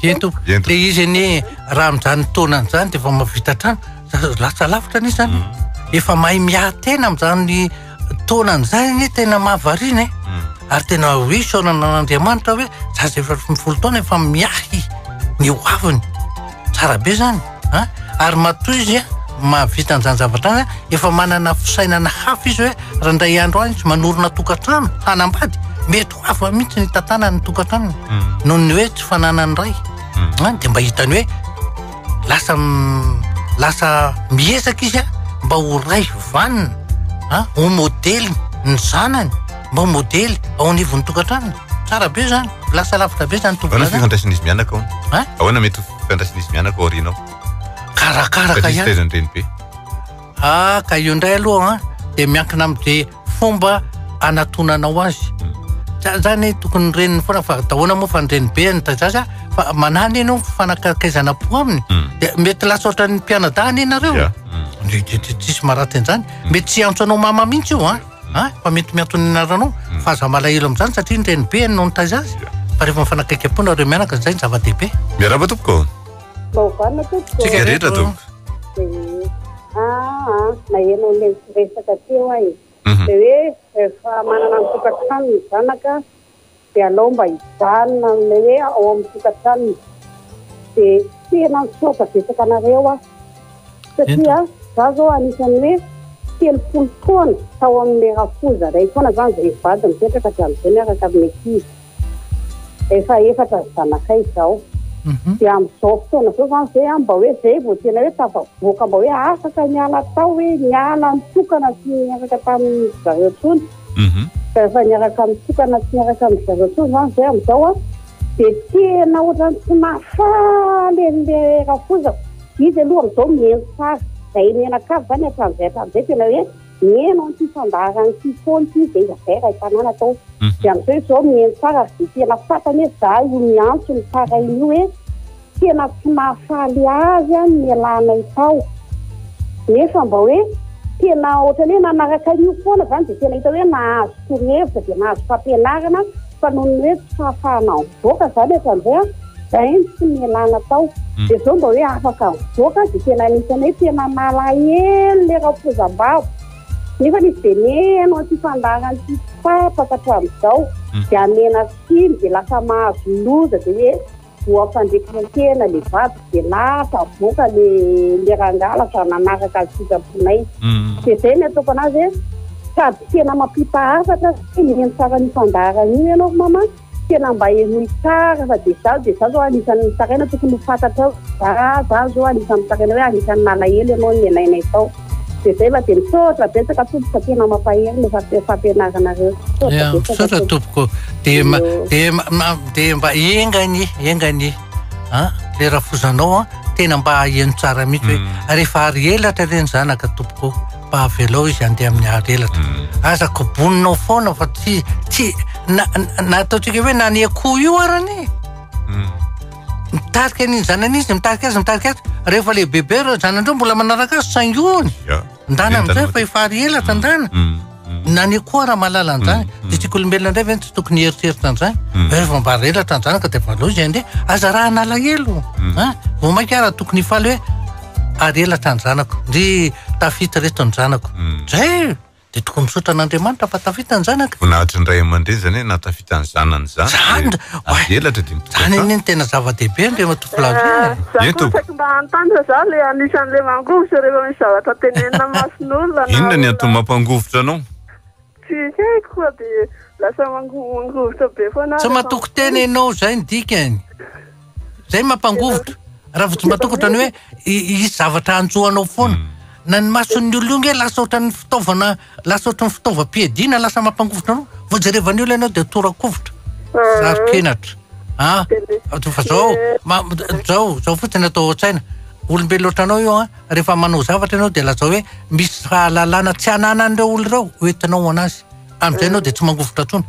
Speaker 4: Ento. Le izy anie raha amin'izany taonany izany dia efa mahavita trano, lasa lavitra anie izany. Efa mahay miahy tena amin'izany taonany izany anie tena mahavariana e. Ary tena hoe isaorana an'Andriamanitra hoe zaza efa folo taona efa miahy ny ho aviny. Tsara be izany an. Ary matoa izy mahavita an'izany zavatra izany, efa manana fisainana hafa izy hoe raha indray andro any izy manorina tokantrano, hanambady, mety ho hafa mihitsy ny hitantanany ny tokantranony noho ny hoe tsy fananany ray. An, dia mba hitany hoe lasa lasa miezaka izy mba ho ray vanona, an, ho modely ny zanany, mba ho modely ao anivon'ny tokantranony. Tsara be izany, lasa lavitra be izany
Speaker 3: Ahoana
Speaker 4: tovolahy izany.
Speaker 3: fifandraisan'izy mianaka ao?
Speaker 4: Hein?
Speaker 3: Ahoana mety ho fifandraisan'izy mianaka ao aoriana ao?
Speaker 4: Karakaraka
Speaker 3: Satria tsy
Speaker 4: ihany.
Speaker 3: taizan'ny renibe.
Speaker 4: Ah, ka io indray aloha an, dia miankina amin'izay fomba anatonanao azy. Zany tokony reniny foana fa dahoana moa fa ny renibe nitaiza azy fa manana ianao fanakakaizana po aminy dia mety lasa ohatran'ny mpianadahy anie nareo. Tsisy maharatsy an'izany. Mety tsy hiantso anao mama mihitsy io an, an, fa mety miantso ny anaranao fa aza malahelo amin'izany satria ny renibe no nitaiza azy. Fa rehefa mifanakaiky am-po nareo mianaka izay ny zava-dehibe.
Speaker 3: Miarahaba tompoko.
Speaker 6: Mba ho vanona tompoko.
Speaker 3: Tsika rehetra tompoko.
Speaker 6: Ah, naheno an'ilay resaka teo aho e. Dia hoe rehefa manana ny tokantrano ny zanaka dia alao mba hijanona amin'ilay hoe ao amin'ny tokantranony. Dia tena misaotra betsaka anareo aho. Satria za zao anisan'ny hoe 30 taona tao amin'ilay rafoza iray foana zany izay mivady mipetraka hatramin'izay miaraka amin'ny ankizy. Efa efatra ny zanakay izao. Dia amin'izao fotoana izao izany izay an, mba hoe izay vao tena hoe tafavoaka mba hoe afaka niala tao hoe niala nitokana tsy niaraka tamin-dry zareo intsony. Fa rehefa niaraka nitokana tsy niaraka amin-dry zareo intsony izany izay amin'izao an, dia tena ohatran'ny tsy mahafaly an'ilay rafozako. Izy aloha amin'izao mihaino tsara. Izahay mianakavy izany hatramin'izay hatramin'izay tena hoe Mihaino an'ity fandaharana ity foana ity izay izahay ray tanàna tao. Dia amin'izao izy izao mihaino tsara ary dia tena fantany hoe za io miantso ny tarainy io hoe tena tsy mahafaly azy ny nialanay tao. Nefa mba hoe tena ohatran'ny hoe nanaraka an'io foana izany dia tena hita hoe nahazo torohevitra dia nahazo fampianarana fa noho ny hoe tsy fahafahana mivoaka izany hatramin'izay an, izay no tsy nialana tao. Dia izao mba hoe afaka mivoaka dia tena anisan'ny hoe tena malahelo ilay rafozam-bavy. Nefa izy dia mihaino an'ity fandaharana ity tsy tapaka hatramin'izao. Dia amena tsiny dia lasa mahazo loza dia hoe. voampandrekin-tena le vadiko de lasa avoaka le le rangahy lasa nanaraka ny sitraponay. De zay ny ataoko anazy hoe sady tena mampita hafatra mihaino tsara ny fandaharana io ianao ry mama, tena mba henoy tsara fa de za de za zao anisan'ny mitaraina tokony ho fantatrao za za zao anisan'ny mitaraina hoe anisan'ny nalahelo ianao ny nialainay tao. De zay fa de misaotra betsaka tompoko fa tena mampahery le fampianaranareo.
Speaker 4: Misaotra betsaka. Misaotra tompoko. De de de mba enga anie, enga anie. An, le rafozanao an, tena mba heno tsara mihitsy hoe mm. rehefa ary elatra re ny zanaka tompoko mba avelao izy handeha amin'ny ary elatra. Mm. Aza koboninao foana fa tsy tsy na na ataontsika hoe na ny akoho io arany. Mm. Mitarika an'iny zanany izy, mitarika azy, mitarika azy. Rehefa lehibebe ireo zanany ireo mbola manaraka azy saingoany. Ndana amin'izay fa efa ary elatra ndana. Na ny akoho ara mahalala an'izany. Dia tsika olombelona indray ve no tsy tokony hieritreritra an'izany? Rehefa mba ary elatra ny zanaka dia valao izy andeha. Aza raha nalahelo. An? Vao mainka ara tokony hifaly hoe ary elatra ny zanako. Ndry tafita ireto ny zanako. Zay! Dia tokony misaotra an'Andriamanitra fa tafita ny zanaka.
Speaker 3: Voninahitry ny ray aman-dreny izany hoe nahatafita ny zanany izany.
Speaker 4: Zany,
Speaker 3: Ary elatra dia mitoka
Speaker 4: Zany anie no tena zava-dehibe Andriamatoa Flavien e.
Speaker 5: Za
Speaker 3: Ento.
Speaker 5: koa saika mba hanontany fa za le anisan'le mangovitra rehefa misy zavatra tenenina mason'olona na
Speaker 3: Inona ny
Speaker 5: olona
Speaker 3: antony mampangovitra anao?
Speaker 5: tsy haiko fa dia lasa mangovitra be foana aho
Speaker 4: Tsy
Speaker 5: rehefa
Speaker 4: matoky tena
Speaker 5: miteny.
Speaker 4: ianao zay ny dikany. Zay mampangovitra. Raha vao tsy matoky ohatran'ny hoe hisy zavatra hanjo anao foana. Na ny mason'ny olona io nge lasa ohatran'ny fitaovana, lasa ohatran'ny fitaovam-piadiana, lasa mampangovitra anao. Vao jerevan'ny olona ianao dia tora-kovitra. Saro-kenatra. Ah, fa zao, zao, zao fotsiny atao ao an-tsaina. Olombelona ohatranao io an, rehefa manao zavatra ianao dia lazao hoe misy fahalalana tsy ananan'ireo olona ireo hoentinao ho an'azy. Amin'izay ianao dia tsy mangovitra intsony.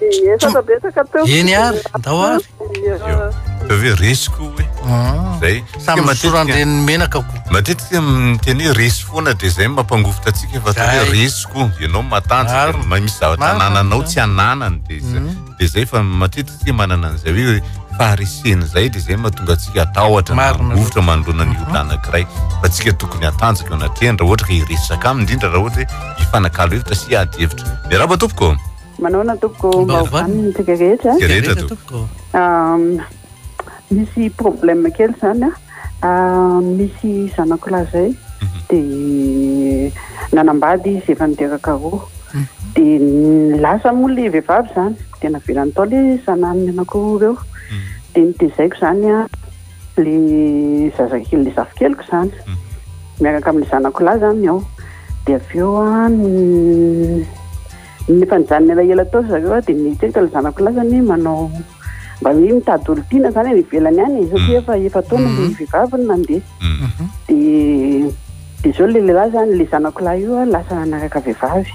Speaker 5: Ie, misaotra betsaka tompoko.
Speaker 4: Eny ary, ndao ary.
Speaker 3: Atao hoe resy koa hoe.
Speaker 4: Ah.
Speaker 3: Zay.
Speaker 4: Samy misoran-dreniny menaka koa.
Speaker 3: Matetika miteny hoe resy foana dia zay mampangovitra antsika fa atao hoe resy koa. Ianao matanjaka, misy zavatra anananao tsy ananany dia zay. Mm. Dia zay fa matetika tsika manana an'izay hoe faharesena izay dia zay mahatonga antsika hatahotra na hangovitra manoloana ny olona anankiray. Fa tsika tokony hatanjaka eo anatrehany raha ohatra ka hiresaka aminy indrindra raha ohatra hoe hifanakalo hevitra sy hiady hevitra. Miarahaba tompoko.
Speaker 7: Manahoana tompoko, mba ho vanona isika rehetra.
Speaker 3: Isika rehetra tompoko.
Speaker 7: Misy problème kely zany an, misy zanako lahy zay dia nanambady izy efa niteraka roa dia lasa moa le vehivavy zany dia navelany tao le zanany anankiroa ireo dia notezaiko zany an le zazakely le zafikeliko zany miaraka amin'le zanako lahy zany ao dia avy eo an Nefa nijanona elaela tao zareo dia nieritreritra ilay zanako lahy zany hoe manao mba hoe mitady olon-tiana zany any ivelany any e, satria efa efa-taona ilay vehivavy no nandeha. Dia dia izao ilay lehilahy zany, ilay zanako lahy io lasa nanaraka vehivavy.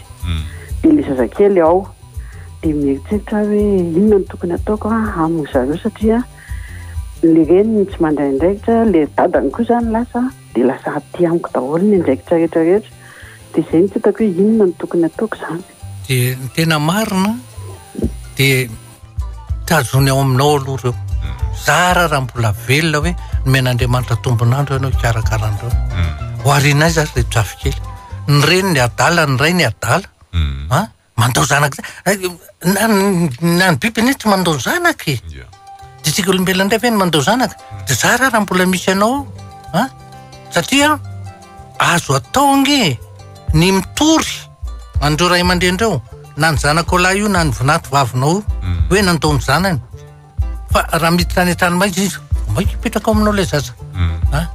Speaker 7: Dia ilay zazakely ao. Dia mieritreritra aho hoe inona no tokony hataoko hamono zareo satria ilay reniny tsy mandray andraikitra, ilay dadany koa zany lasa dia lasa aty amiko daholo ny andraikitra rehetra rehetra. Dia izay no tsy hitako hoe inona no tokony ataoko izany.
Speaker 4: Dia ny tena marina dia tazony ao aminao aloha ireo. Zara raha mbola velona hoe nomen'Andriamanitra tombon'andro ianao hikarakara an'ireo. Ho arina aiza ary ireto zafikely? Ny reniny adala, ny rainy adala. An? Mandao zanaka zay. Na na ny biby anie tsy mandao zanaka e. Dia tsika olombelona indray ve no mandao zanaka? Dia zara raha mbola misy anao ao. An? Satria azo atao ange ny mitory an'ireo ray aman-dreny ireo, na ny zanakao lahy io na ny vinanto vavinao io, hoe nandao ny zanany. Fa raha miditra any an-trano maizina izy, vao mainka hipetraka ao aminao ilay zaza. An?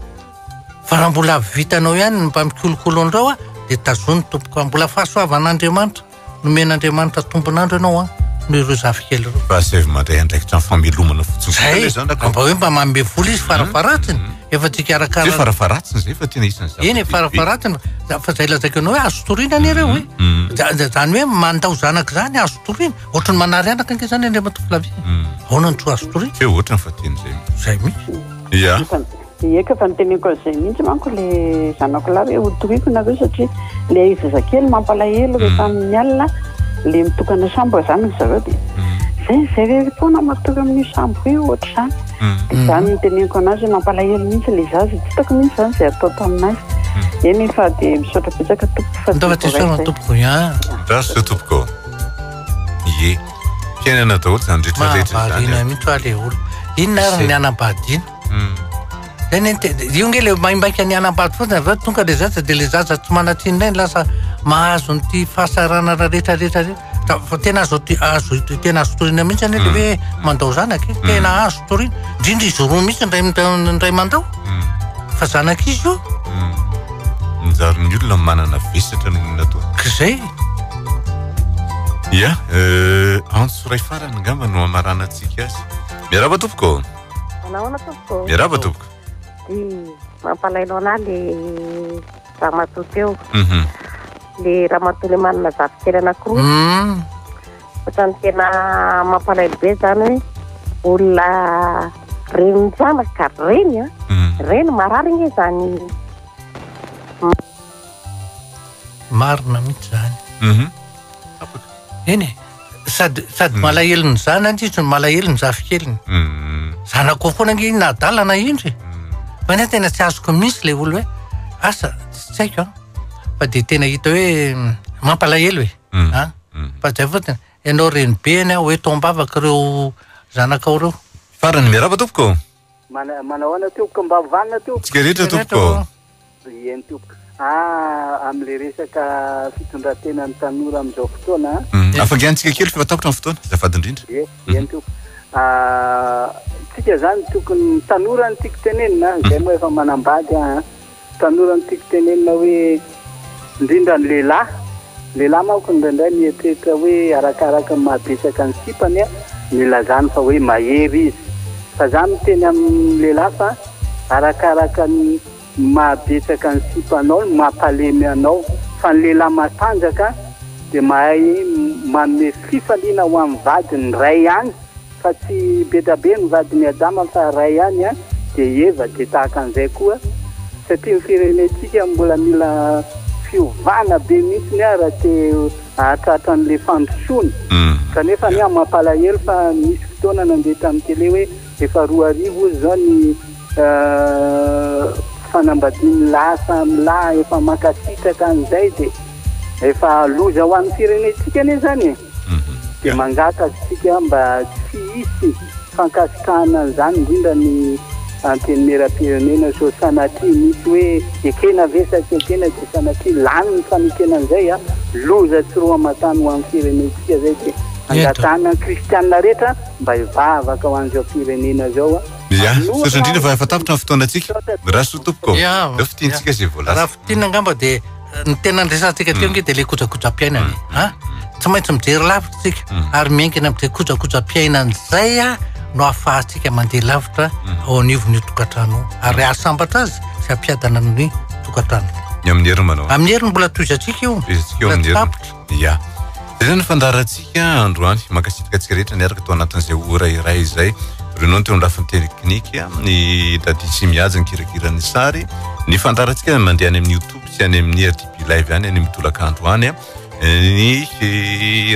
Speaker 4: Fa raha mbola vitanao ihany ny mba mikolokolo an'ireo a, dia tazony tompoko a. Mbola fahasoavan'Andriamanitra, nomen'Andriamanitra tombon'andro ianao a, noho ireo zafikely ireo.
Speaker 3: Fa asaivo mandray andraikitra amin'ny famelomana fotsiny koa
Speaker 4: Zay,
Speaker 3: ilay zanaka.
Speaker 4: mba hoe mba manome vola izy farafaharatsiny, efa tsy hikarakara.
Speaker 3: Tsy hoe farafaharatsiny izay fa tena isan'ny
Speaker 4: Eny e,
Speaker 3: zava-dehibe.
Speaker 4: farafaharatsiny, fa zay lazaiko anao hoe azo toriana anie ireo e. Zany hoe mandao zanaka izany azo toriana. Ohatran'ny manary anaka ange izany Andriamatoa Flavie. Ahoana no tsy ho azo toriana?
Speaker 3: Tsy hoe ohatrany fa tena izay mihitsy.
Speaker 4: Izay mihitsy.
Speaker 3: Ya.
Speaker 7: Ie ka efa noteneniko an'izay mihitsy manko le zanako lahy hoe hotoriko nareo satria le zazakely mampalahelo rehefa amin'ny alina le mitokana chambre zany ry zareo dia zay zay rery foana matory amin'io chambre io ohatr'izany dia zany noteneniko anazy hoe mampalahelo mihitsy le zaza tsy hitako mihitsy zany izay atao taminazy eny fa dia misaotra betsaka tompoko fa
Speaker 4: Ndao fa tsy isaorana tompoko ya.
Speaker 3: Misaotra tompoko. Ie. Fiainana daholo izany rehetra rehetra izany.
Speaker 4: Mahavariana mihitsy hoa le olona. Inona ary ny hanambadiana? Zay ne io nge le maimaika ny hanambady fotsiny avy eo tonga le zaza de le zaza tsy manan-tsiny indray lasa mahazo an'ity fahasahiranana rehetra rehetra rehetra. Fa tena azo azo tena azo toriana mihitsy anie le hoe mandao zanaka e. Tena azo toriana. Indrindra izy roa mihitsy indray indray mandao. Fa zanaka izy io.
Speaker 3: Njary ny olona manana vesatra noho ny natao.
Speaker 4: K'izay.
Speaker 3: Ya, antso iray farany angamba no hamaranantsika azy. Miarahaba tompoko.
Speaker 1: Manahoana tompoko?
Speaker 3: Miarahaba tompoko.
Speaker 1: Dia mampalahelo anah le ramatoa teo. Mhm. Le ramatoa le manana zafikely anankiroa. Mm. Ohatran'ny tena mampalahelo be zany hoe olona renin-janaka reny a. Mm. Reny marary nge zany.
Speaker 4: Marina mihitsy zany. Mhm. Eny e. Sady sady malahelo ny zanany izy no malahelo ny zafikeliny. Zanako foana ange iny na adala na indry e. Fa ny ahy tena tsy azoko mihitsy ilay olona hoe asa tsy haiko an. Fa dia tena hita hoe mampalahelo e. An? Fa zay fotsiny. Ianao renibeny aho eto am-bavaka ireo zanakao ireo.
Speaker 3: Farany miarahaba tompoko.
Speaker 8: Manahoana tompoko, mba vanona tompoko.
Speaker 3: Tsika rehetra tompoko.
Speaker 8: Eny tompoko. Ah, amin'ilay resaka fitondran-tenan'ny tanora amin'izao fotoana.
Speaker 3: Mm. Afangaintsika kely fa tapitra ny fotoana, azafady indrindra.
Speaker 8: Ie, eny tompoko. Ah, tsika zany tokony tanora no tiako tenenina, izay moa efa manambady ah. Tanora no tiako tenenina hoe indrindra ny lehilahy, lehilahy manko indraindray mieritreritra hoe arakaraka ny maha betsaka ny sipany no ilazany fa hoe mahery izy. Fa za miteny amin'ny lehilahy fa arakaraka ny maha betsaka ny sipanao no mampalemy anao. Fa ny lehilahy matanjaka dia mahay manome fifaliana ho an'ny vadiny iray ihany. Fa tsy be da be ny vadin'i Adama fa ray ihany an, dia i Eva dia tahaka an'izay koa, satria ny firenentsika mbola mila fiovana be mihitsiny an raha te hahatratra an'ilay fandrosoana, kanefa anie mampalahelo fa nisy fotoana nandeha tamin'ny tele hoe efa 2000 ozy izao ny fanambadian'ny lahy samy lahy efa mankasitraka an'izay dia efa loza ho an'ny firenentsika anie izany e. Dia mangataka isika mba tsy hisy fankasitrahana an'izany indrindra ny Antenimierampirenena sao sanatria misy hoe ekena ve sa tsy ekena dia sanatria lany ny fanekena an'izay a! Loza tsy roa aman-tany ho an'ny firenentsika izay dia angatahana ny kristianina rehetra mba hivavaka ho an'izao firenena izao a!
Speaker 3: Ya, misaotra indrindra fa efa tapitra ny fotoanantsika. Mirary soa tompoko.
Speaker 4: Ya,
Speaker 3: Eo fintintsika izay voalaza.
Speaker 4: Raha fintinina angamba dia ny tena niresahantsika teo ange dia ilay kojakojam-piainana e. A? Tsy maintsy mijery lavitra isika ary miaingina amin'izay kojakojam-piainana izay a no ahafahantsika mandeha lavitra ao anivon'io tokantrano io ary hahasambatra azy sy hampiadana ny tokantrano.
Speaker 3: Ny amin'ny heriny manao.
Speaker 4: Amin'ny heriny mbola tohizantsika io.
Speaker 3: Tohizantsika io amin'ny heriny. Ya. Izay zany ny fandaharantsika androany. Mankasitraka antsika rehetra niaraka tao anatin'izay ora iray izay. Bruno teo amin'ny lafiny teknika, ny Daddy sy Mihaja nikirakira ny sary. Ny fandaharantsika mandeha any amin'ny YouTube sy any amin'ny RTP Live any any amin'ny tolakandro any. Ny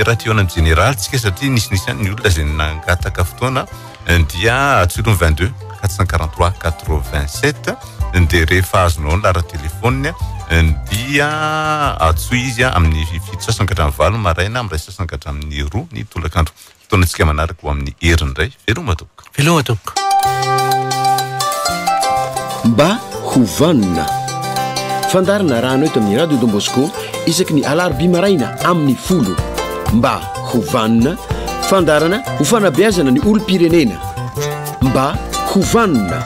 Speaker 3: raha te hihaona amin'ny jeneraly tsika satria nisinisy ihany ny olona izay nangataka fotoana dia antsoy aloha ny 22 443 87 dia rehefa azonao ny laharan-telefaoniny dia antsoy izy amin'ny fito sasany ka hatramin'ny valo maraina amin'ny iray sasany ka hatramin'ny roa ny tolakandro. Fotoanantsika manaraka ho amin'ny heriny indray. Veloma tompoko.
Speaker 4: Veloma tompoko.
Speaker 2: Mba ho vanona. Fandaharana arahana eto amin'ny Radio Don Bosco isaky ny alarobia maraina amin'ny folo. Mba ho vanona. Fandaharana ho fanabeazana ny olom-pirenena. Mba ho vanona.